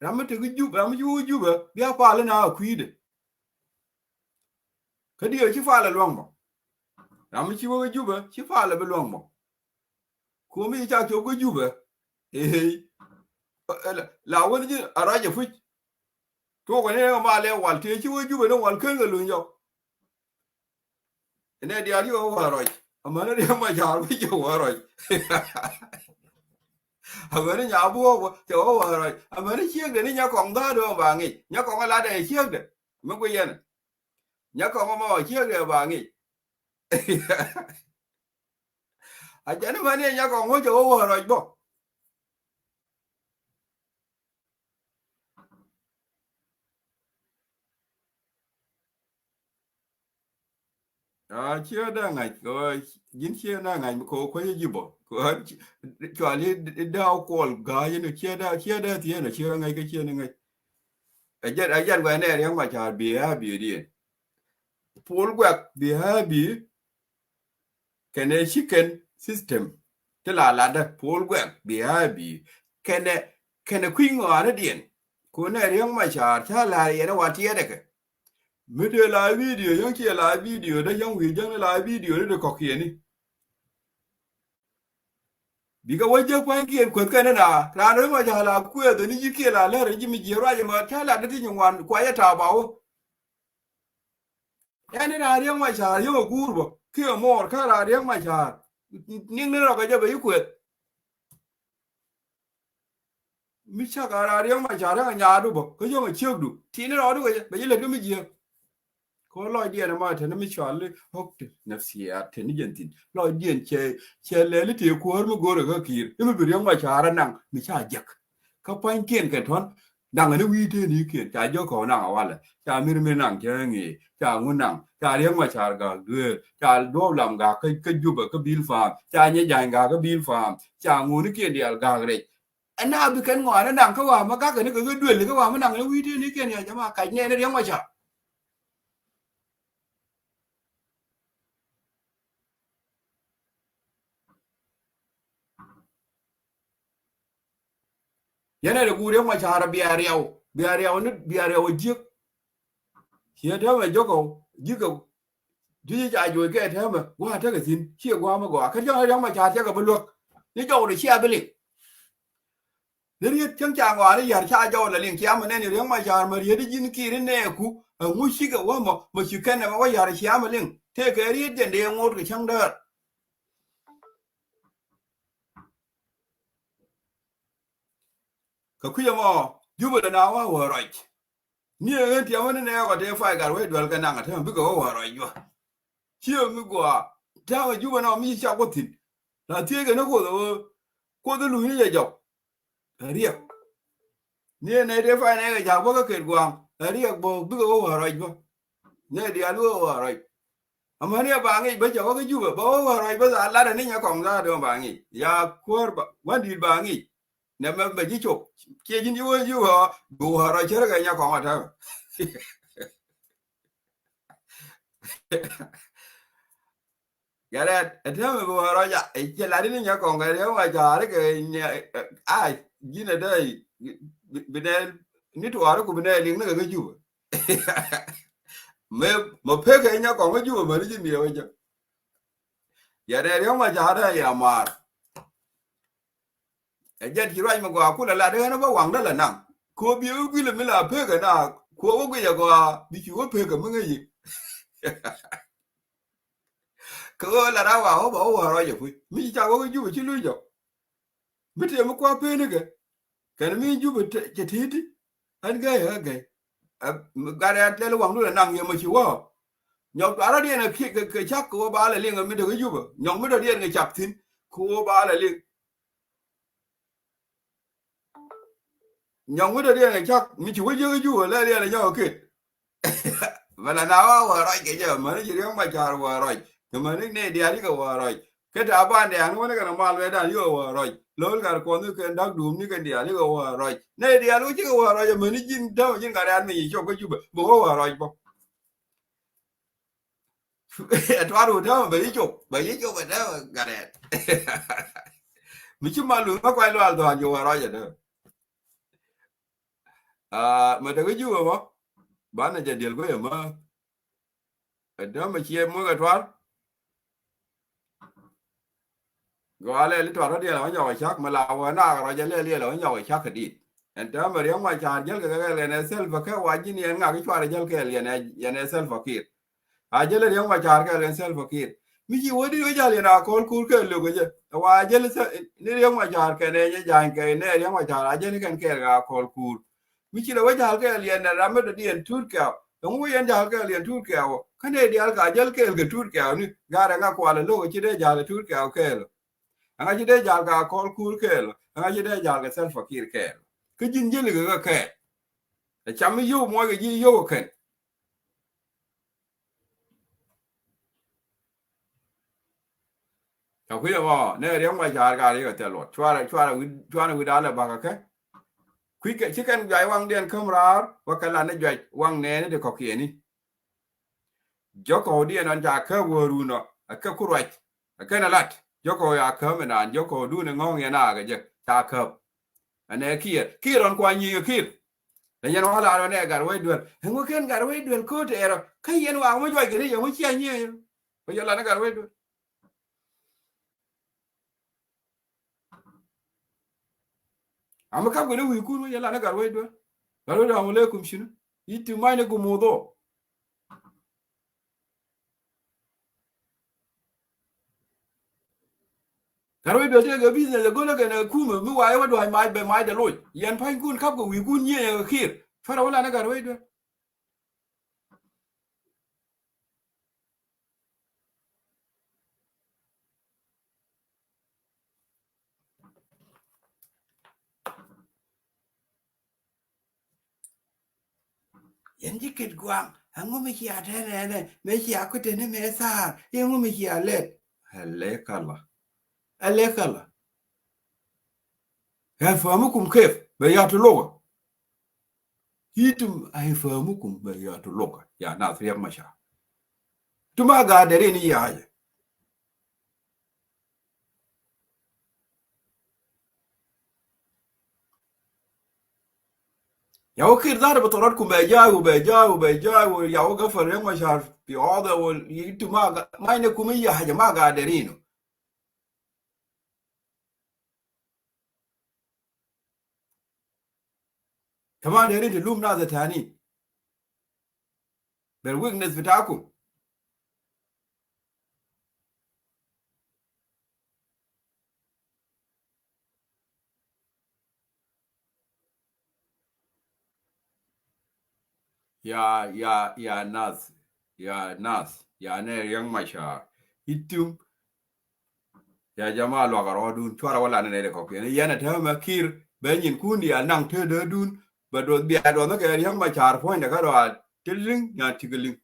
Ram mi te kä Jubɛ, ram mi ci wä kä Jubɛ bia pal in a kui̱dɛ. Kä diɛ ci pal ɛ luäŋ bä. Ram mi ci wä kä Jubɛ ci pal ɛ bi luäŋ bä. Kuɔmi ca cop kä Jubɛ. Ee. La wä ni ji̱ a ruac ɛ puc. Tuɔk ni ma lɛ wal tëë ci wä Jubɛ ni wal ken kɛ luny jɔk. Inɛ diaal ci wä wä ruac. Amäni Riek Machar bi ci wä ruac. Amäni Nyabuɔk wä ci wä wä ruac. Amäni ciekdɛ ni Nyakɔŋ dha̱a̱r dee ba ŋic. Nyakɔŋ a latdɛ ciekdɛ. Mi gui yɛn. Nyakɔŋ mɔ ciekdɛ ba ŋic. A jɛn mɛn i̱ Nyakɔŋ wä cɛ wä wä ruac bä. A ciɛ dee ŋa̱c kɛ ji̱n ciɛ dee ŋa̱c kɛ kuäc ji̱ bä. Cuali dee kuɔl ga̱a̱c ni ciɛ dee ciɛ dee thieen a ciɛ ŋa̱c kɛ ciɛ ni ŋa̱c. A jɛn a jɛn guɛ nɛ Riek Machar bi a bi diɛn. Puɔl guɛk bi a bi kɛnɛ chicken system. Ti la latdä puɔl guɛk bi a bi kɛnɛ kɛnɛ kui̱ ŋɔaani diɛn. Kunɛ Riek Machar ca la yɛn wa tiɛɛdɛ kɛ. Mi dee la video yäŋ ciɛ la video dee yäŋ wi̱i̱ jäŋ ni la video ni dee kɔ̱kiɛni. Bikɛ wä jek pa̱nykiɛn kueth kɛn ina raan ri ma ja̱l a kueth ni ji̱ kiɛ la lär ji̱ mi ji̱ ruac ma ca lat ni ti nyin wan kuayɛ ta̱a̱ ba wä. Ɛn ni raan Riek Machar yäŋ a guur bä kiɛ mɔɔr kä raan Riek Machar. Niŋ ni rɔk kɛ jɛ bɛ yi kueth. Mi cak a raan Riek Machar yäŋ a nyaadu bä kä yäŋ a ciekdu ti ni rɔɔdu kɛ jɛ bɛ yi lät kä mi jiäk. Kɔ lɔcdiɛn ɛmɔ teni mi cɔal i̱ ɣɔk ti nafsiyat teni jɛn thi̱n. Lɔcdiɛn cɛ cɛ lɛli tëë kuäär mi go̱o̱rɛ kä Kiir i̱ mi bi Riek Machar anaŋ mi ca jek. Kä pa̱nykiɛn kɛ tɔ̱n naŋ ni wi̱i̱ tëë ni̱i̱kiɛn ca jɔk kɔn naŋ a walɛ ca mir mi naŋ cɛ ŋi̱i̱ ca ŋu naŋ ca Riek Machar gak dueer ca duɔ̱ɔ̱p lam gak kä Jubɛ kä Bil Pam ca nyɛ ja̱ny gak kä Bil Pam ca ŋu ni kiɛn diaal gak rɛc. Ɛn na bi kɛn ŋɔaani naŋ kä wa̱a̱ ma gak kɛn kɛ kɛ duël kä wa̱a̱ ma naŋ ni wi̱i̱ tëë ni kɛn ya jama kac nɛɛni Riek Machar. Yɛn ɛ de guur Riek Machar bia riaw bia riaw ni bia riaw jiek. Ciɛ täämɛ jɔkɔ ji̱kɛ. Juci ca juɔc kɛ täämɛ gua̱a̱ tekɛ thi̱n ciɛ gua̱a̱ mi gɔaa kä jɔk Riek Machar cɛ kɛ bi luäk. Ni jɔk di cia bi liŋ. Ni riet cäŋ ca ŋɔaani yar ca jɔk la liŋ cia mɛ nɛn Riek Machar mɛ riet di ji̱n Kiir inɛɛku. Ɛŋu cikɛ wä mɔ mɛ ci kɛn ɛmɛ wä yar cia mɛ liŋ tëëkɛ riet jɛn dee ŋo̱o̱t kɛ cäŋ däär. Kɛ kui̱ ɛmɔ Jubɛ lɛ na wä wä ruac. Ni ɛ ɣän tiɛmä ni nɛ kɔ tëë pay gat wec duel kɛ naŋ a täämɛ bikɛ wä wä ruac juɔ. Ciɛ mi gɔaa täämɛ Jubɛ nɔ mi ci cak wä thi̱n. La thiecɛ ni Kuoth ɛ ɣöö Kuoth i̱ luny ni jɛ jɔk. Ɛ Riɛk. Ni ɛ nɛy tëë pay nɛ kɛ ja̱a̱k bä kä ket gua̱a̱ŋ ɛ Riɛk bä bikɛ wä wä ruac bä. Nɛy diaal wä wä ruac. Amäni ɛ ba ŋic bä cɛ wä kä Jubɛ bä wä wä ruac bä thaal latdɛ ni Nyakɔŋ thaal dee ba ŋic ya kuäär ba wän di̱i̱t ba ŋic. Nɛ mɛ bɛ ji̱ cop ciɛ ji̱n ji̱ wä ji̱ wä bi wä ruac cärä kɛ Nyakɔŋ a täämɛ. Gɛrɛt ɛ täämɛ bi wä ruac a cɛ lat ni Nyakɔŋ kɛ Riek Machar kɛ a ji̱n ɛ dee bi nɛ ni tuaari ku bi nɛ liŋ ni kɛ kä Jubɛ. Mɛ mɛ pekɛ Nyakɔŋ kä Jubɛ mɛ ni ji̱ miɛ wä jɛ. Yɛn ɛ Riek Machar ɛ ya maar. Ɛ jɛn ci ruac mi gɔaa kulɛ lat ɣän bä waŋdä lɛ naŋ. Kɛ ɣöö bi wä guilɛ mi la pekɛ na kɛ ɣöö wä guic ɛ gɔaa bi ci wä pekɛ mi ŋäci. Kɛ ɣöö lat a wa wä bä wä wä ruac ɛ puc mi ci cak wä kä Jubɛ ci luc jɔk. Mi tëë mi kua peni kɛ kɛn mi Jubɛ cɛ ti̱i̱t ti. Ɛn gɛy ɛ gɛy. Gat ɛ lɛl waŋdu lɛ naŋ yɛ mɔ ci wä. Nyɔk tuarä diɛn ɛ kɛ cak kɛ wä ba lɛ liŋ ɛ mi dee kä Jubɛ nyɔk mi dee diɛn kɛ cak thi̱n kɛ wä ba lɛ liŋ. Nyɔŋ mi dee diɛn kɛ cak mi ci wä jiäk ji̱ wä lɛ liɛl ɛ nyɔk ɛ ket. Mɛ la na wa wä ruac kɛ jɛ mäni ci Riek Machar wä ruac kɛ mäni nɛy diaal ikɛ wä ruac. Kä Taban dɛ̈ɛ̈n wä ni kɛn mal wɛ dan yikɛ wä ruac lo̱l gat kuɔth ni kɛn da̱k duum ni kɛn diaal ikɛ wä ruac nɛy diaal wä cikɛ wä ruac mäni ji̱n dämɛ ji̱n gat rɛ̈ɛ̈t mi ci cop kä Jubɛ bɛ wä wä ruac bä. Ɛ tuaar wä täämɛ bɛ yi cop bɛ yi cop ɛ täämɛ gat rɛ̈ɛ̈t. Mi ci mal luth ŋä kuac luaal dhɔaar jɛ wä ruac ɛ täämɛ. Aa, mɛ te kä Jubɛ mɔ. Banɛ jɛ diɛl guec ɛmä. Ɛ dämɛ ciɛ muek ɛ tuar. Gɔaa lɛl i̱ tuar rɔ diɛl ɛ wä nyɔk ɛ cak mɛ la wä nak rɔ jɛ lɛl diɛl ɛ wä nyɔk ɛ cak kɛ dit. Ɛn täämɛ Riɛk Macar jäl kɛ kɛ kɛl yɛn ɛ Salva Kiir wa ji̱n yɛn ŋak i̱ cuarɛ jäl kɛɛl yɛn ɛ, yɛn ɛ Salva Kiir. A jäl Riɛk Macar kɛɛl kɛn Salva Kiir. Mi ci wä dit wä jäl yɛn a kɔl kuur kɛɛl lo̱k kɛ jɛ. Ɛ wa jäl ni Riɛk Macar kɛn ɛ jɛ ja̱ny kɛ nɛ Riɛk Macar a jäl ni kɛn kɛɛl kɛ a kɔl kuur. Mi ci lɛ wä ja̱l kɛɛl yɛn ɛ ram mi dɔ̱diɛn tuut kɛɛw. Ɛŋu wä yɛn ja̱l kɛɛl yɛn tuut kɛɛw. Kä nɛ diaal ka jäl kɛɛl kɛ tuut kɛɛw ni. Garɛ ŋa kualɛ lo̱k ɛ ci dee ja̱l ɛ tuut kɛɛw kɛɛl. Ɛŋa ci dee ja̱l kɛ a kɔl kuur kɛɛl. Ɛŋa ci dee ja̱l kɛ Salva Kiir kɛɛl. Kä ji̱n jäl kɛ kɛ kɛɛl. Ɛ cam mi yio̱w muɔc kɛ ji̱ yio̱w kɛn. Ca kui̱ ɛmɔ nɛ Riɛk Macar ka riɛk ɛ thil luɔt cuarɛ cuarɛ wi̱d cuarɛ wi̱d alɛ bakä kɛ. Kui̱ kɛ ci kɛn juac waŋdiɛn käm raar wä kɛ lat ni juac waŋ nɛɛni ti kɔ̱kiɛni. Jɔkɔw diɛn ɔn ca käp wä run ɔ ɛ kɛ ku ruac ɛ kɛn ɛ lat jɔkɔw ya käm inan jɔkɔw dun ɛ ŋɔ̱ŋ yɛn akɛ jɛ ca käp. Ɛnɛ Kiir Kiir ɔn kua nyiŋ ɛ Kiir. Lɛ yɛn wä lar ɔn ɛ gat wec duel ɛŋu kɛn gat wec duel ko̱o̱t ɛrɔ kä yɛn wa ŋu juac kɛ ri yɛn ŋu cia nyiŋ ɛ. Wä yɛ lat ni gat wec duel. Amä kap kɛ ni wi̱i̱ kun wä yɛ lat ni gat wec duel. Gat wec duel amä lɛ kum cini i̱ ti mac ni kum muth ɔ. Gat wec duel tëëkɛ business ɛ go̱lä kɛn ɛ kumä mi wa̱i̱ wä dua̱c mac bɛ mac dɛ loc yɛn pa̱nykun kap kɛ wi̱i̱ kun nyiëë kɛ Kiir. Cuarɛ wä lat ni gat wec duel. Yɛn ji̱ ket gua̱a̱ŋ ɛŋu mi cia tɛn ɛnɛ mɛ cia kui̱ teni mɛ thaar ɛŋu mi cia lɛt. Alekala. Alekala. Ɛ fahmukum kef bɛ ya tu lugha. Itum ay fahmukum bɛ ya tu lugha ya nath Riɛk Macar. Tuma gaderin ya haja. Ya wä Kiir dhati bɛ thɔrɔt kum bɛ jay wä bɛ jay wä bɛ jay wä ya wä gafal Riɛk Macar fi ɔdhɛ wä itum ma ga ma ine kum iya haja ma gaderin. Kaman derin ti lum nath tani. Bel weakness bitakum. Ya ya ya nath ya nath ya nɛ Riɛk Macar itum. Ya jama luak a rɔɔdun cuarɛ wä lat ni nɛy dee kɔkiɛn yɛn a täämɛ Kiir bɛ nyin kun diaal naŋ te dee dun. Bɛ duɔth bia duɔth ni kɛ Riɛk Macar puɔ̱nydɛ kä rɔaal ti liŋ nya tik liŋ.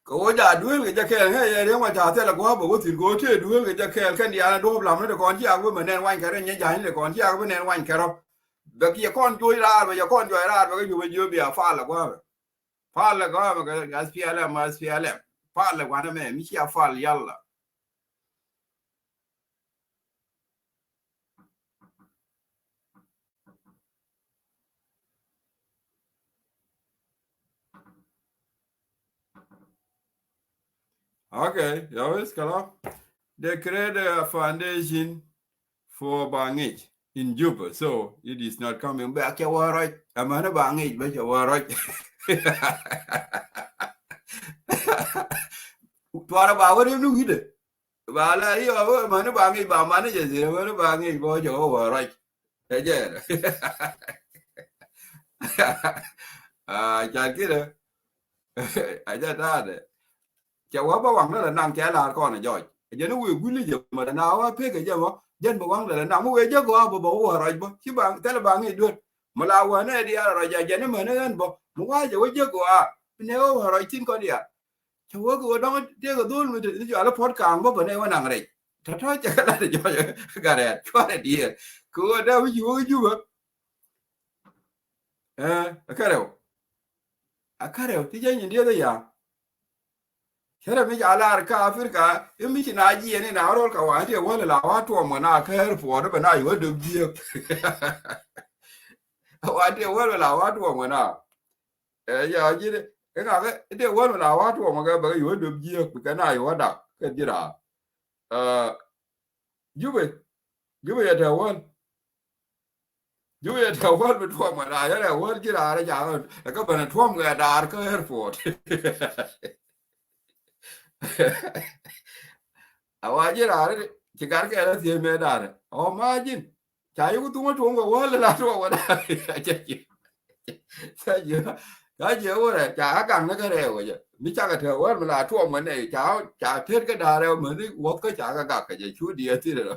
Kɛ wä ja duel kɛ jɛ kɛɛl ŋɛ yɛ Riɛk Macar thilɛ gua̱a̱p bɛ wä thi̱n kɛ wä tëë duel kɛ jɛ kɛɛl kɛn diaal ni duɔ̱ɔ̱p lam ni ti kɔn ciak bi mɛ nɛn wany kɛ rɔ nyɛ ja̱ny ti kɔn ciak bi nɛn wany kɛ rɔ. Bɛ kiɛ kɔn juɔc raar bɛ jɛ kɔn juɔc raar bɛ kɛ juɔc bɛ jiö bia fal lɛ gua̱a̱p. Fal lɛ gɔaa mɛ kɛ S P L M, S P L M. Fal lɛ wanɛ mɛ mi cia fal yalla. Okay, ya wes kala. They create a foundation for Bangij in Juba. So it is not coming back. Cɛ wä rɔc. Ɛmɛni Bangij bä cɛ wä rɔc. Tuarɛ ba wä rim ni wi̱dɛ. Ba la i̱ ɔ ɛmɛni Bangij ba mani jɛ zirɛ ɛmɛni Bangij bä cɛ wä wä rɔc. Ɛ jɛ. Ah, ca kidɛ. A jɛ ta̱a̱dɛ. Cɛ wä bä waŋdä lɛ naŋ cɛ la̱r kɔn ɛ jɔc. Ɛ jɛn i̱ wëë gui̱li jɛ mɔ lɛ na wä pek ɛ jɛ mɔ jɛn bä waŋdä lɛ naŋ mi wëë jɛ gɔaa bä bä wä wä rɔc bä ci ba thilɛ ba ŋi̱i̱c duet. Mi la wä nɛ diaal rɔc a jɛn i̱ män i̱ ɣän bä mi wa̱a̱ jɛ wä jɛ gɔaa. Bi nɛ wä wä rɔc thi̱n kɔn diaal. Cɛ wä kɛ wä dɔ̱ŋ tëëkɛ dho̱l mi te ni cɔal i̱ puɔ̱t kaaŋ bä bä nɛ wä naŋ rɛc. Tɔ̱tɔ̱ cɛ kɛ lat ɛ jɔc ɛ garɛɛt cuarɛ diɛɛr kɛ wä dee wi̱ci wä kä Jubä. Ɛ ɛ kärɛw. A kärɛw ti jɛ nyin dieth ɛ ya. Cärɛ mi ca lar kä Africa, i̱ mi ci na jiɛn in a rol ka wa ti wäl la wa tuɔm ŋa na kä airport bɛ na yuɔ döp jiɛk. Wa ti wäl la wa tuɔm ŋa na. Ɛ, ya ji̱ de, i̱ ŋa kɛ, i̱ ti wäl la wa tuɔm ŋa kɛ bɛ yuɔ döp jiɛk, bɛ kɛ na yuɔ dak, kɛ ji̱ ra. Ɛ, Jubɛ, Jubɛ yɛ tɛ wäl. Jubɛ yɛ tɛ wäl bi tuɔm kɛ da̱a̱r, yɛ tɛ wäl ji̱ raar ca ɣän ɛ kä bɛn tuɔm kɛ da̱a̱r kä airport. A wa ji̱ raar ci gar kɛ la thiee mɛ da̱a̱r. Ɔ ma ji̱n ca yuk thuŋä tuɔm kɛ wäl la tuɔm kɛ da̱a̱r. Ca jiɛ, ca jiɛ wurɛ ca kä gaŋ ni kä rɛw kɛ jɛ. Mi cakɛ te wäl mi la tuɔm kɛ nɛ ca, ca tet kä da̱a̱r rɛw mɛ ni wuɔth kä ca kä gak kɛ jɛ cu diɛ thil rɔ.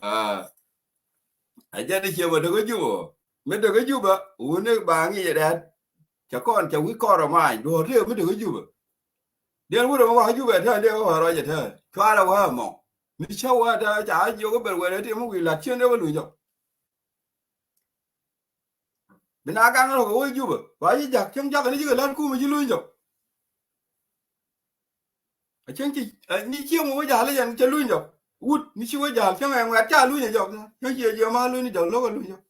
Aa. A jɛn i̱ ciɛ bä däk kä Jubä. Mi däk kä Jubä wuni ba ŋi̱i̱c rɛ̈t. Cɛ kɔn cɛ wi̱c kɔn rɔ ma̱a̱ny duɔ̱ɔ̱r tëë mi däk kä Jubä. Diɛn wurɛ mi wa kä Jubä ɛ tɛ̈n dee kä wä rɔc ɛ tɛ̈n cuarɛ wä ɛmɔ. Mi cä wä ɛ tɛ̈n ca jiök kä ben wɛl ɛ ti mi wi̱i̱ la̱t cien dee wä luny jɔk. Bi na gaŋ rɔ kɛ wä Jubä ba ci jak cäŋ jak ni ci kɛ la̱t kumɛ ci luny jɔk. A cäŋ ci, ɛ, ni cieŋ wä ja̱l jɛn cɛ luny jɔk. Wut ni ci wä ja̱l cäŋ ɛ ŋuɛt ca luny jɔk. Cäŋ ci ɛ jiɛ ma luny jɔk lo̱k ɛ luny jɔk.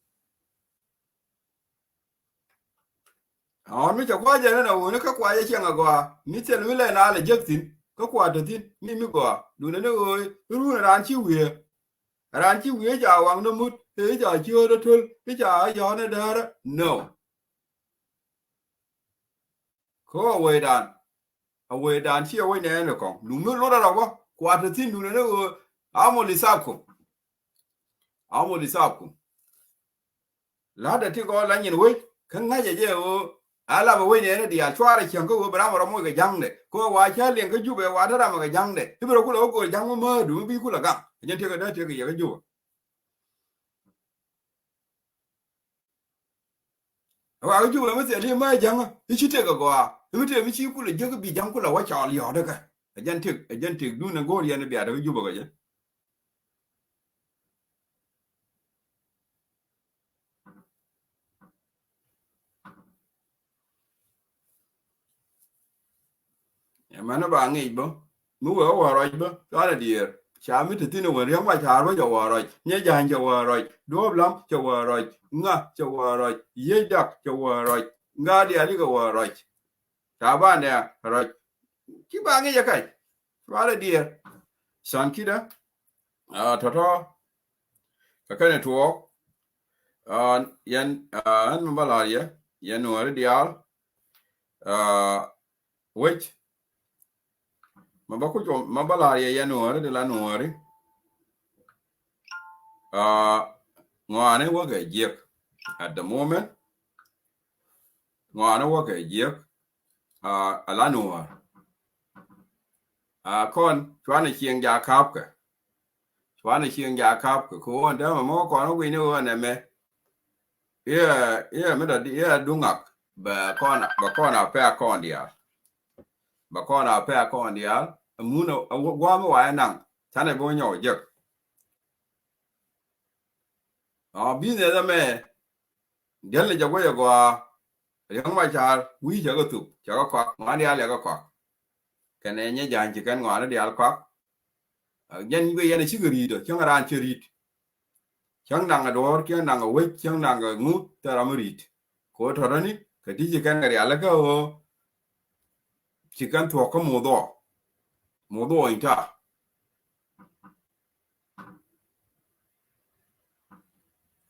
Ɣɔn mi cɛ kua̱c jɛn ɛn a wuni kä kua̱c ɛ cieŋ a gɔaa. Mi thil mi lɛ na lɛ jek thi̱n kä kua̱c te thi̱n mi mi gɔaa. Duundɛ ni ɣöö i̱ run raan ci wiee. Raan ci wiee ca waŋ ni mut i̱ ca ci ɣöö dee töl i̱ ca yɔ̱ɔ̱n ɛ däärä. No. Kä a wecdan, a wecdan ci a wec nɛɛni kɔŋ. Lumi lurɛ rɔ bä kuat te thi̱n duundɛ ni ɣöö amul isabkum. Amul isabkum. La̱tdɛ ti kɔn la nyin wec kä ŋa̱cɛ jɛ ɣöö a lapɛ wec nɛɛni diaal cuarɛ cieŋ kä ɣöö bi ram rɔ moc kɛ ja̱ŋdɛ. Kä ɣöö wa cä liɛŋ kä Jubɛ wa te ramɛ kɛ ja̱ŋdɛ i̱ bi rɔ kulɛ wä go̱o̱r ja̱ŋ mi määdu mi bi kulɛ gaŋ. Ɛ jɛn tekɛ dee tekɛ yɛ kä Jubɛ. Wa kä Jubɛ mi thil i̱ mɛ ja̱ŋä i̱ ci tek agɔaa i̱ mi tek mi ci kulɛ jek i̱ bi ja̱ŋ kulɛ wä cɔɔl yɔɔt ikä. Ɛ jɛn tek, ɛ jɛn tek duundɛ go̱o̱r yɛn i̱ bia tek i̱ Jubɛ kɛ jɛ. Ɛmɛn ba ŋic bä mi wee wä rɔc bä cuarɛ diëër. Ca mi te thi̱n ɛ wä Riɛk Macar bä cɛ wä rɔc, Nyɛ Ja̱ny cɛ wä rɔc, Duɔ̱ɔ̱p Lam cɛ wä rɔc, ŋa cɛ wä rɔc, Yiec Dak cɛ wä rɔc, ŋa diaal ikɛ wä rɔc. Ca bandɛ rɔc ci ba ŋic ɛ kac cuarɛ diëër. Can kidä, aa, tɔ̱tɔ̱ kɛ kɛnɛ tuɔɔk, aa, yɛn, aa, ɛn mi bä la̱r yɛ yɛn Nuääri diaal, aa, wec ma bä kuc ma bä la̱r yɛ yɛn Nuääri di la Nuääri. Aa, ŋɔaani wä kɛ jiɛk at the moment. Ŋɔaani wä kɛ jiɛk, aa, a la Nuäär. Aa, kɔn cuanɛ cieŋ ja ka̱pkɛ. Cuanɛ cieŋ ja ka̱pkɛ kɛ ɣöö ɛn täämɛ mɔ kɔn wä gui̱cni ɣöö ɛn ɛmɛ. Iɛ, iɛ mi dɔ̱diɛn iɛ duŋak bɛ kɔn, bɛ kɔn a pɛ̈k kɔn diaal. Bɛ kɔn a pɛ̈k kɔn diaal. Ɛ mun ɛ gua̱a̱th mi wa ɛ naŋ canɛ bi wä nyɔk jek. Ɔ, business ɛmɛ diɛl ni jɛ guec ɛ gɔaa. Riɛk Macar wi̱i̱ cɛ kɛ thuk cɛ kɛ kɔak ŋɔaani diaal cɛ kɛ kɔak. Kɛnɛ Nyɛ Ja̱ny ci kɛn ŋɔaani diaal kɔak. Aa, jɛn guic yɛn ɛ cikɛ ri̱i̱t ɔ cäŋ raan cɛ ri̱i̱t. Cäŋ naŋ ɛ duɔ̱ɔ̱r cäŋ naŋ ɛ wec cäŋ naŋ ɛ ŋu thil ram mi ri̱i̱t. Kɛ ɣöö tɔ̱tɔ̱ni kɛ ti ci kɛn kɛ rial kä ɣöö ci kɛn thuɔ̱k kä muudhuɔ. Muudhuɔ in ta̱a̱.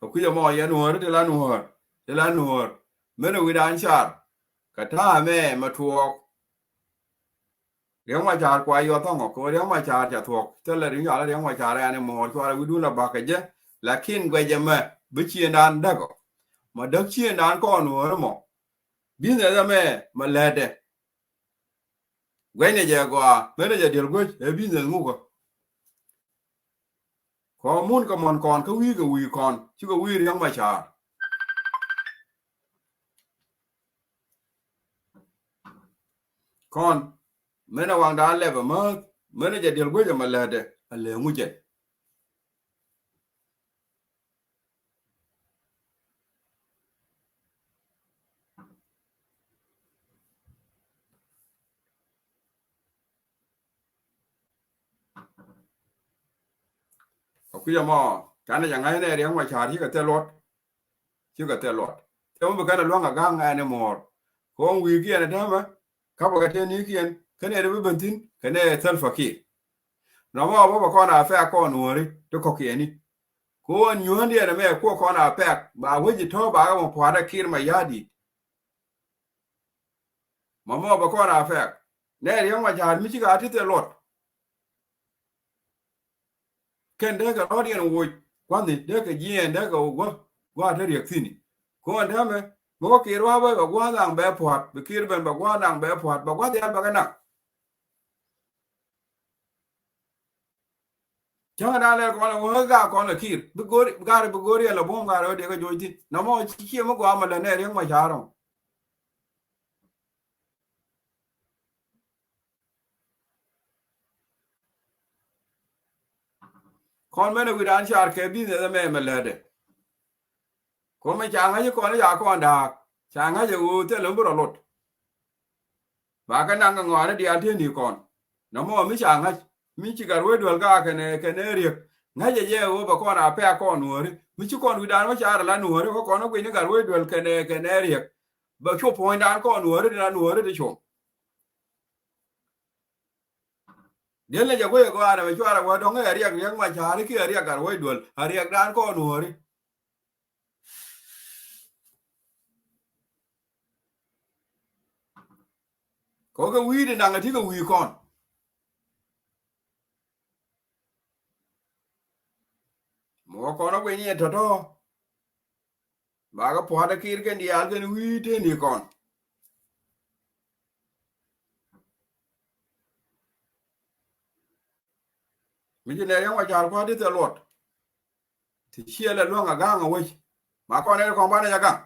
Ɛ kui̱c ɛmɔ yɛn Nuäär ti la Nuäär ti la Nuäär. Menɛ wi̱dan car kɛ ta̱a̱ mɛ mɛ tuɔɔk. Riɛk Macar kua yuɔth ɔŋɔ kɛ ɣöö Riɛk Macar ca thuɔ̱k. Thilɛ ri nyual Riɛk Macar ɛn i̱ muɔ̱ɔ̱r cuarɛ wi̱dun la ba̱k kɛ jɛ. Lakin guɛcɛ mɛ bi ciëëndan däk ɔ. Mɛ däk ciëëndan kɔn Nuäär mɔ. Business ɛmɛ mɛ lɛtdɛ. Guɛcnɛ jɛ gɔaa menɛ jɛ diɛl guec ɛ business ŋukä. Kɔn mun kɛ mɔn kɔn kä wi̱i̱ kɛ wi̱i̱ kɔn cikɛ wi̱i̱ Riɛk Macar. Kɔn menɛ waŋdan lɛp ɛ määth menɛ jɛ diɛl guec ɛmɛ lɛtdɛ ɛ lɛ ŋu jɛ. Kui̱c ɛmɔ, canɛ jɛ ŋa̱c nɛ Riɛk Macar cikɛ thil luɔt. Cikɛ thil luɔt. Thil mi bi kɛn ɛ luäŋ ɛ ga̱ŋ ɛn ɛ muɔ̱ɔ̱r. Kɔn wi̱i̱kiɛn ɛ täämɛ, ka̱pɛ kɛ tëë ni̱i̱kiɛn, kɛn ɛ bi ben thi̱n, kɛn ɛ thil fakir. Nɔmɔ bä bɛ kɔn a pɛk kɔn nuɔ̱ɔ̱ri ti kɔ̱kiɛni. Kɔn nyuɔ̱ɔ̱ndiɛn ɛmɛ kuɔ kɔn a pɛk, ba wec i̱ tɔ̱ ba kɛ mɔ pua̱a̱t ɛ Kiir Mayardit. Mɔmɔ bɛ kɔn a pɛk. Nɛ Riɛk Macar mi cikɛ a ti thil luɔt. Kɛn dee kɛ rɔ̱diɛn woc gua̱thni dee kɛ jiɛɛn dee kɛ wä gua̱th gua̱a̱th te Riɛk thi̱ni. Kɔn täämɛ mi wä Kiir wä bä bɛ gua̱a̱th naŋ bɛ pua̱t, bi Kiir ben bɛ gua̱a̱th naŋ bɛ pua̱t, bɛ gua̱a̱th yal bɛ kɛ naŋ. Cäŋ dan lɛr kɔn lɛ wä gaa kɔn lɛ Kiir bi go̱o̱r, ga̱r bi go̱o̱r yɛn lɛ buɔ̱m ga̱r wä dee kɛ joc thi̱n. Nɔmɔ ci cie mi gɔaa mɛ lɛ nɛ Riɛk Macar ɔ. Kɔn mɛn ɛ wi̱dan car kɛ business ɛmɛ mɛ lätdɛ. Kɔn mɛ ca ŋa̱c kɔn ya kɔn da̱a̱k. Ca ŋa̱c ɛ ɣöö thilɛ mi bi rɔ lot. Ba kɛ naŋ kɛ ŋɔaani diaal tëë ni kɔn. Nɔmɔ mi ca ŋa̱c. Mi ci Gatwec Duel gaa kɛnɛ, kɛnɛ Riɛk. Ŋa̱c ɛ jɛ ɣöö bɛ kɔn a pɛk kɔn nuɔ̱ɔ̱ri. Mi ci kɔn wi̱dan wä car ala nuɔ̱ɔ̱ri. Wä kɔn wä gui̱ni Gatwec Duel kɛnɛ, kɛnɛ Riɛk. Bɛ cu puɔ̱nydan kɔn nuɔ̱ɔ̱ri ti na nuɔ̱ɔ̱ri ti cu. Diɛn lɛ jɛ guic ɛ gɔaa nɛ bɛ cuarɛ wä dɔ̱ŋ ɛ Riɛk, Riɛk Macar kiɛ Riɛk Gatwec Duel. A Riɛkdan kɔn nuɔ̱ɔ̱ri. Kɔ kɛ wi̱i̱ di naŋ ɛ ti kɛ wi̱i̱ kɔn. Mɔ kɔn ɛ guic ni ɛ tɔ̱tɔ̱. Bakɛ pua̱t ɛ Kiir kɛn diaal kɛn wi̱i̱ tëë ni kɔn. Mi ci nɛ Riɛk Macar kua̱r ti thil luɔt. Ti ciɛ lɛ luäŋ a ga̱a̱ŋ a wec. Ma kɔn ɛ kɔn banɛ jɛ ga̱a̱ŋ.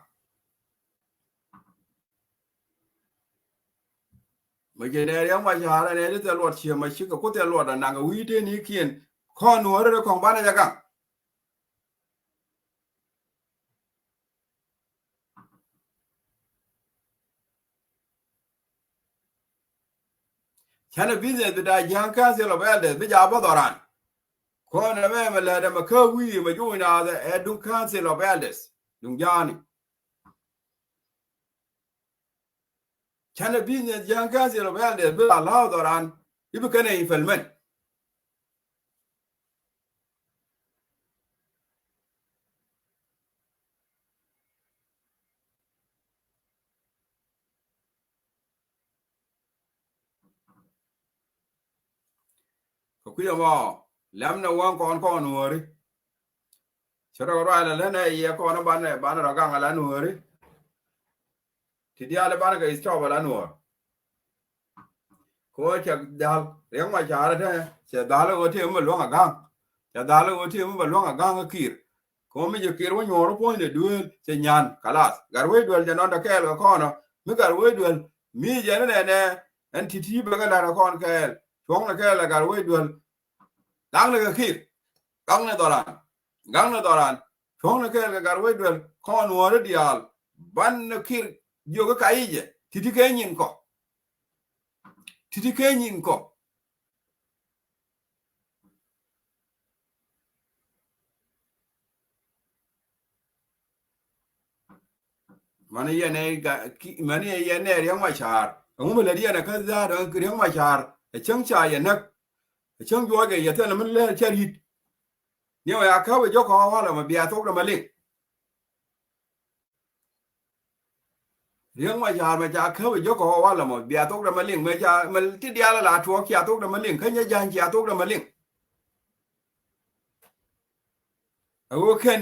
Mi ci nɛ Riɛk Macar ɛ nɛ ti thil luɔt ciɛ ma cikɛ ku thil luɔt a naŋ a wi̱i̱ tëë ni kiɛn. Kɔn nuɔ̱ɔ̱ri ri kɔn banɛ jɛ ga̱a̱ŋ. Canɛ business bi da̱a̱ Jia̱a̱ŋ Council of Elders bi ja̱a̱ bä dhɔran. Kɔn ɛmɛ mɛ lät ɛmɛ kä wi̱i̱ mɛ juuc naath ɛ duŋ Council of Elders duŋ ja̱a̱ni. Canɛ business Jia̱a̱ŋ Council of Elders bi la la̱a̱ dhɔran i̱ bi kɛnɛ implement. Kɛ kui̱ ɛmɔ lɛm nɛ wäŋ kɔn kɔn nuɔ̱ɔ̱ri. Cɛ rɔ ruac lɛ länɛ yɛ kɔn banɛ banɛ rɔ gaŋ ala nuɔ̱ɔ̱ri. Ti diaal banɛ kɛ stop ala nuɔ̱ɔ̱r. Kɛ ɣöö cɛ dhal Riɛk Macar ɛ tɛ cɛ dhal ɣöö tëë mi bɛ luäŋ a ga̱a̱ŋ. Cɛ dhal ɣöö tëë mi bɛ luäŋ a ga̱a̱ŋ ɛ Kiir. Kɛ ɣöö mi jɛ Kiir wä nyuɔ̱ɔ̱r puɔ̱nydɛ dueel cɛ nyan kalas. Gatwec Duel jɛ nɔn dɛ kɛɛl kɛ kɔn ɔ mi Gatwec Duel mi jɛ ni nɛnɛ ɛn ti̱ti̱ bɛ kɛ la̱t ɛ kɔn kɛɛl. Cuɔ̱ŋnɛ kɛɛl ɛ Gatwec Duel. Gaŋnɛ kɛ Kiir. Gaŋnɛ dhɔran. Gaŋnɛ dhɔran. Cuɔ̱ŋnɛ kɛɛl kɛ Gatwec Duel kɔn nuɔ̱ɔ̱ri diaal. Banɛ Kiir jiök i̱ ka yic jɛ ti̱ti̱ kɛ nyin kɔ. Ti̱ti̱ kɛ nyin kɔ. Mani yɛn ɛ ga, ki, mani yɛn ɛ Riɛk Macar. Ɛŋu mi lät yɛn ɛ kä dha̱a̱t ɛ Riɛk Macar. Ɛ cäŋ ca yɛ näk. Ɛ cäŋ juɔc kɛ yɛ thilɛ mi lɛl cä ri̱t. Ni ɣöö ya käp ɛ jɔk kɔn walɛ mɔ bia thok dɛ ma liŋ. Riɛk Macar mɛ ca käp ɛ jɔk kɔn walɛ mɔ bia thok dɛ ma liŋ mɛ ca mɛ ti diaal la tuɔɔk cia thok dɛ ma liŋ kä nyɛ ja̱ny cia thok dɛ ma liŋ. Ɛ ɣöö kɛn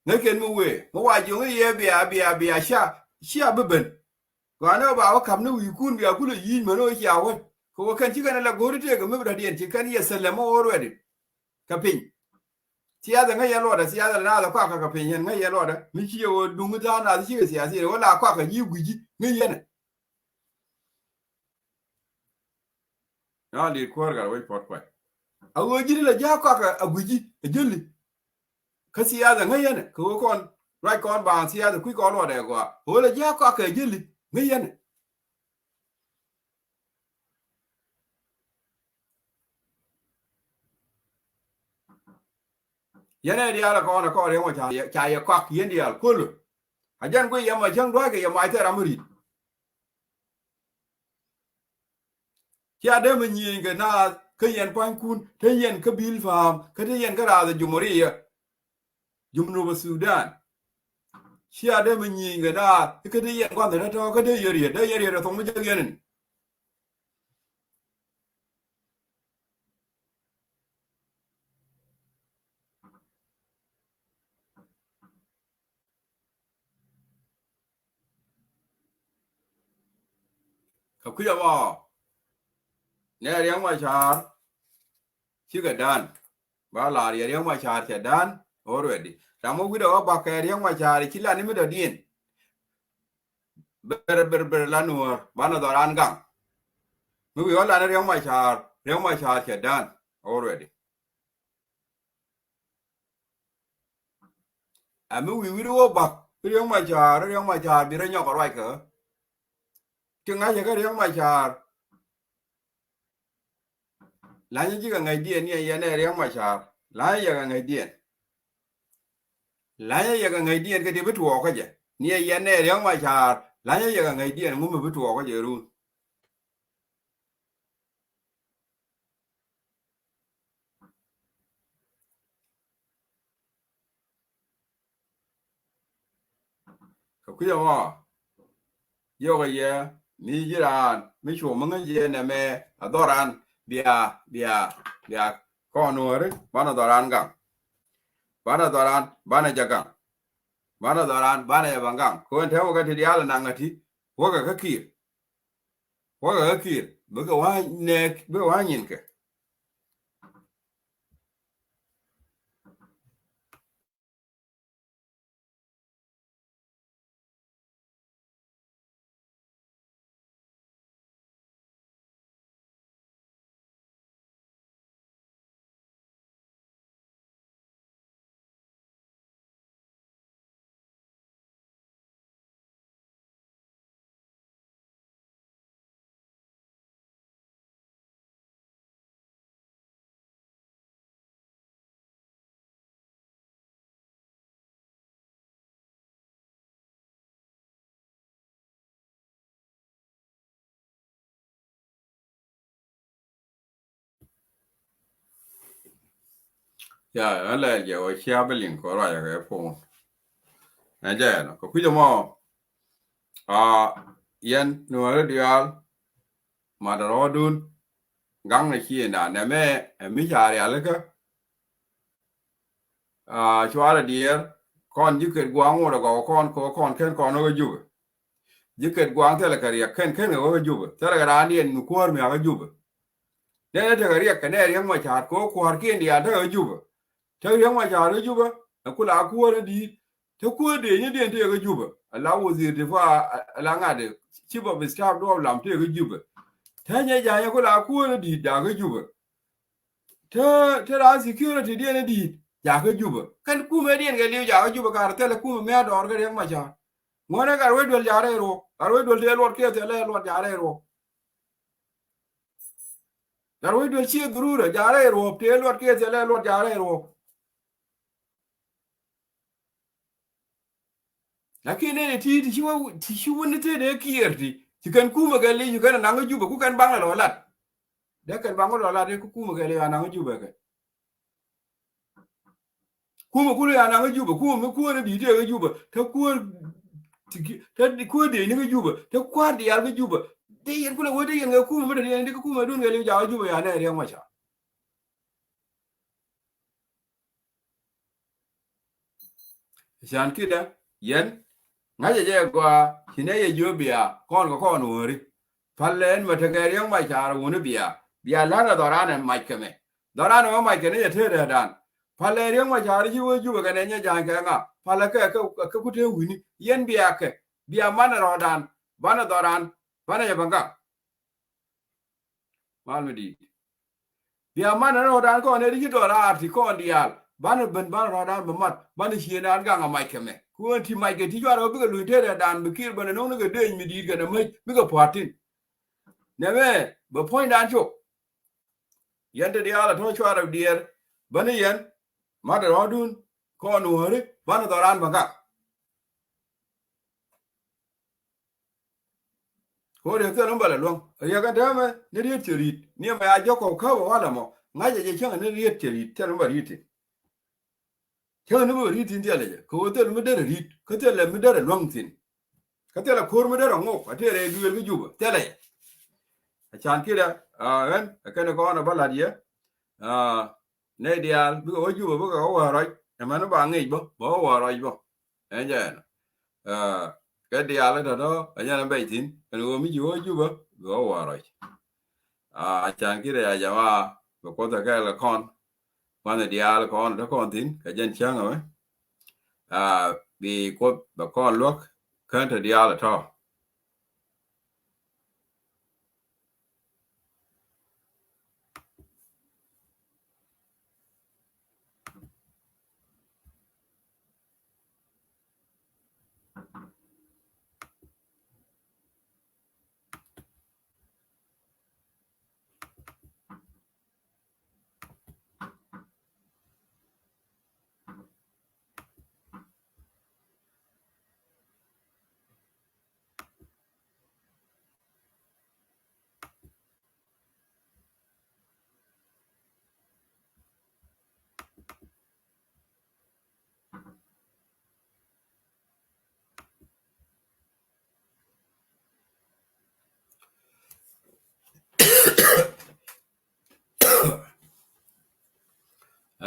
ŋäc kɛn mi wëë mi wa jiöŋ i̱ yɛ bia bia bia cia cia bi ben. Gɔaa ni ɣöö ba wä ka̱p ni wi̱i̱kun bia kulɛ yi̱i̱ny män ɣöö cia wä kɛ ɣöö kɛn ci kɛn ɛ lɛ go̱o̱ri tëëk ɛ mi bi dɔ̱diɛn ci kɛn yɛ thilɛ mi ɣöö ruɛt in. Kɛ piny. Thiathɛ ŋäc yɛn luɔtdɛ thiathɛ lɛ naath ɛ kɔakɛ kɛ piny yɛn ŋäc yɛn luɔtdɛ mi ci yɛ ɣöö duŋ tha̱a̱ŋ naath cikɛ thiath in ɣöö la kɔakɛ nyi̱i̱ gui̱ci ŋäc yɛn ɛ. Naath li̱i̱t kuäär gat wec puɔ̱t kuay. A ɣöö ji̱n lɛ ja̱a̱k kɔakɛ a gui̱ci a jäli. Kä thiathɛ ŋäc yɛn ɛ kɛ ɣöö kɔn ruac kɔn baaŋ thiathɛ kui̱ kɔn luɔtdɛ gɔaa ɣöö lɛ ja̱a̱k kɔakɛ a jäli ŋäc yɛn ɛ. Yɛn ɛ diaal ɛ kɔn ɛ kɔn Riɛk Macar ca yɛ kɔak yɛn diaal kul. A jɛn guiy yɛ ma cäŋ dua̱a̱c kɛ yɛ mac thɛɛr ram mi ri̱t. Cia dee mi nyieny kɛ naath kä yɛn pua̱nykun te yɛn kä bil fa̱a̱m kä te yɛn kä raath ɛ jumuriya. Jumnuba Sudan. Cia dee mi nyieny kɛ naath kä te yɛn gua̱nh te tɔ̱ kä te yɛ riet te yɛ riet ɛ thoŋ mi jek yɛn in. Kɛ kui̱ ɛmɔ nɛ Riɛk Macar cikɛ da̱a̱n. Ba lar yɛ Riɛk Macar cɛ da̱a̱n already. Ram wä wi̱cdɛ wä bakɛ Riɛk Macar ci lan ni mi dɔ̱diɛn. Ber ber ber la Nuäär banɛ dhɔran gaŋ. Mi wi̱i̱ wä lan ni Riɛk Macar, Riɛk Macar cɛ da̱a̱n already. Ɛ mi wi̱i̱ wi̱cdɛ wä bak Riɛk Macar, Riɛk Macar bi rɔ nyɔk ruac kä. Ti ŋa̱cä kä Riɛk Macar. La̱nyä ji̱ kɛ ŋäcdiɛn ni ɛ yɛn ɛ Riɛk Macar. La̱nyä yɛ kɛ ŋäcdiɛn. La̱nyä yɛ kɛ ŋäcdiɛn kɛ ti bi tuɔɔk kä jɛ. Ni ɛ yɛn ɛ Riɛk Macar. La̱nyä yɛ kɛ ŋäcdiɛn ŋu mi bi tuɔɔk kä jɛ run. Kɛ kui̱ ɛmɔ yio̱k ɛ yɛ mi ji̱ raan mi cuɔ mi ŋäc yɛ nɛmɛ a dhɔran bia bia bia kɔn Nuääri banɛ dhɔran gaŋ. Banɛ dhɔran banɛ jɛ gaŋ. Banɛ dhɔran banɛ jɛ ban gaŋ. Kɛ ɣän te wä kɛ ti diaal ɛ naŋ ɛ ti wä kɛ kä Kiir. Wä kɛ kä Kiir bikɛ wa̱a̱ nɛɛk bikɛ wa̱a̱ nyinkɛ. Ya, ɣän lɛ jɛ wä cia bi liŋ kɔ ruacä kɛ phone. Ɛ jɛ ɛnɔ kɛ kui̱cä mɔ. A yɛn Nuääri diaal mat rɔɔdun gaŋ na ciënda nɛmɛ ɛ mi ca rialikä. A cuarɛ diɛɛr kɔn ji̱ ket gua̱a̱ŋ wot ɛ gɔw kɔn kɛ kɔn ken kɔn wä kä Jubɛ. Ji̱ ket gua̱a̱ŋ thilɛ kɛ riɛk ken ken kɛ wä kä Jubɛ. Thilɛ kɛ raan diɛn mi kuäär mi a kä Jubɛ. Nɛnɛ tekɛ riɛk kɛ nɛ Riɛk Macar kɛ wä kuäärkiɛn diaal tekɛ kä Jubɛ. Te Riɛk Macar kä Jubɛ ɛ kula kuäär ni di̱i̱t. Te kuäär dee ni diɛn tekɛ kä Jubɛ. Ala wazir difa ala ŋa̱t chief of staff duɔp lam tekɛ kä Jubɛ. Te nyɛ ja̱a̱nyɛ kula kuäär ni di̱i̱t da̱a̱ kä Jubɛ. Te te raan security diɛn i̱ di̱i̱t jakä Jubä. Kɛn kumɛ diɛn kɛ li̱w jakä Jubä kar thilɛ kumɛ mi a dɔɔr kä Riɛk Macar. Ŋuɔ̱nɛ kar wec duel jakä rɛy ruɔk, kar wec duel tëë luɔt kiɛ thilɛ luɔt jakä rɛy ruɔk. Kar wec duel ciɛ dhururä jakä rɛy ruɔk, tëë luɔt kiɛ thilɛ luɔt jakä rɛy ruɔk. Lakin nɛy ti ti ci wä ti ci wä ni te dee kiɛɛr ti ci kɛn kumɛ kɛ li̱c ci kɛn anaŋ kä Jubɛ ku kɛn baŋ lɛ lɔ lat. Dee kɛn baŋ lɔ lat dee ku kumɛ kɛ li̱c anaŋ kä Jubɛ kɛ. Kumɛ ku li̱c anaŋ kä Jubɛ kumɛ mi kuäär ni di̱i̱t tëë kä Jubɛ te kuäär ti ki te kuäär dee ni kä Jubɛ te kuäär diaal kä Jubɛ. Dee yɛn kulɛ wä dee yɛn kɛ kumɛ mi te dee yɛn dee kä kumɛ dun kɛ li̱c jakä Jubɛ ya nɛ Riɛk Macar. Can kiɛ dɛ yɛn ŋa̱cɛ jɛ gɔaa ci nɛ yɛ jiö bia kɔn kɛ kɔn wääri. Pal ɛn mɛ tekɛ Riɛk Macar wuni bia bia la̱t ɛ dhɔran ɛn mac kɛ mɛ. Dhɔran ɛn mɛ mac kɛ ni yɛ tëë dɛɛdan. Pal ɛ Riɛk Macar ci wee Jubɛ kɛ nɛ nyɛ ja̱a̱ny kɛ ŋa pal ɛ kɛ kɛ ku tëë wi̱ni yɛn bia kɛ bia manɛ rɔɔdan banɛ dhɔran banɛ yɛ bä ŋa̱k. Mal mi di̱i̱t. Bia man rɔɔdan kɔn ɛ di ci dɔl raar ti kɔn diaal banɛ ben banɛ rɔɔdan bɛ mat banɛ ciëëndan gaŋ a mac kɛ mɛ. Kuäär ti mac kɛ ti cuarɛ bikɛ luny tëë rɛɛdan bi kiɛɛr bänɛ no̱o̱ŋ ni kɛ dëëc mi di̱i̱t kɛnɛ mäc bikɛ pua̱a̱t thi̱n. Nɛmɛ bɛ puɔ̱nydan cok. Yɛn te diaal a tɔ̱ cuarɛ diɛɛr bäni yɛn, mat rɔɔdun, kɔn wääri, banɛ dhɔran bä gak. Kɛ ɣöö riet thil mi bä lɛ luäŋ. Riet kɛn täämɛ ni riet cɛ ri̱t. Ni ɛmɛ a jɔk kɔw käp ɛ walɛ mɔ. Ŋa̱cɛ jɛ cäŋ ni riet cɛ ri̱t thil mi bä ri̱t thi̱n. Cäŋ ni bä ri̱t thi̱n thilɛ jɛ. Kɛ ɣöö thil mi derɛ ri̱t. Kä thilɛ mi derɛ luäŋ thi̱n. Kä thilɛ ko̱r mi derɛ ŋok. A tëë rɛy duëël kä Jubɛ. Thilɛ jɛ. A can kiɛ dɛ. Ɣän ɛ kɛn kɔn ɛ bä la̱t yɛ. Nɛy diaal bikɛ wä Jubä bikɛ wä wä rɔc. Ɛmɛn ba ŋic bä bä wä wä rɔc bä. Ɛn jɛ ɛn. Kɛ diaal tɔ̱tɔ̱ ɛ jɛn ɛ bɛc thi̱n ɛn ɣöö mi ci wä Jubä bikɛ wä wä rɔc. A can kiɛ dɛ ya jama bɛ Kuoth ɛ kɛɛl kɛ kɔn. Kua̱n diaal kɔn te kɔn thi̱n kɛ jɛn cäŋ ɛmɛ. Bi Kuoth bɛ kɔn luäk kän te diaal tɔ̱.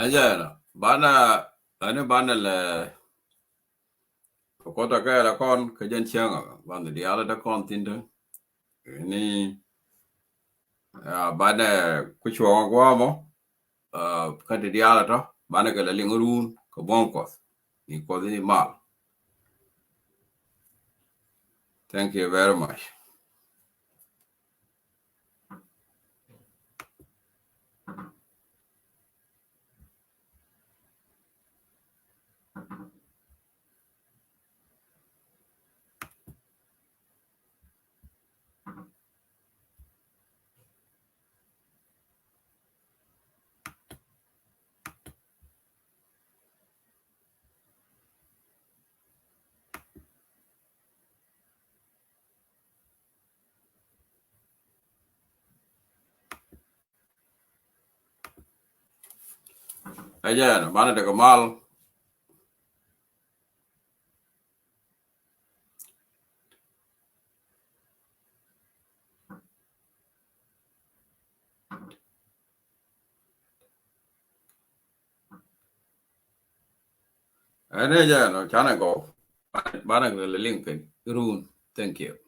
Ɛ jɛ ɛnɔ banɛ ɛni banɛ lɛ kɛ Kuoth ɛ kɛɛl kɔn kɛ jɛn cäŋ ɛ banɛ diaal ɛ te kɔn thi̱n te. Ni banɛ ku cuɔ̱ɔ̱ŋ gua̱a̱mɔ kä ti diaal ɛ tɔ̱ banɛ kɛ lɛ liŋ ruun kɛ buɔ̱m Kuɔth. Ni Kuoth ni mal. Thank you very much. Ɛ jɛn banɛ tekɛ mal. Ɛn ɛ jɛn ɔ canɛ gɔw. Banɛ lɛ liŋ kɛ run. Thank you.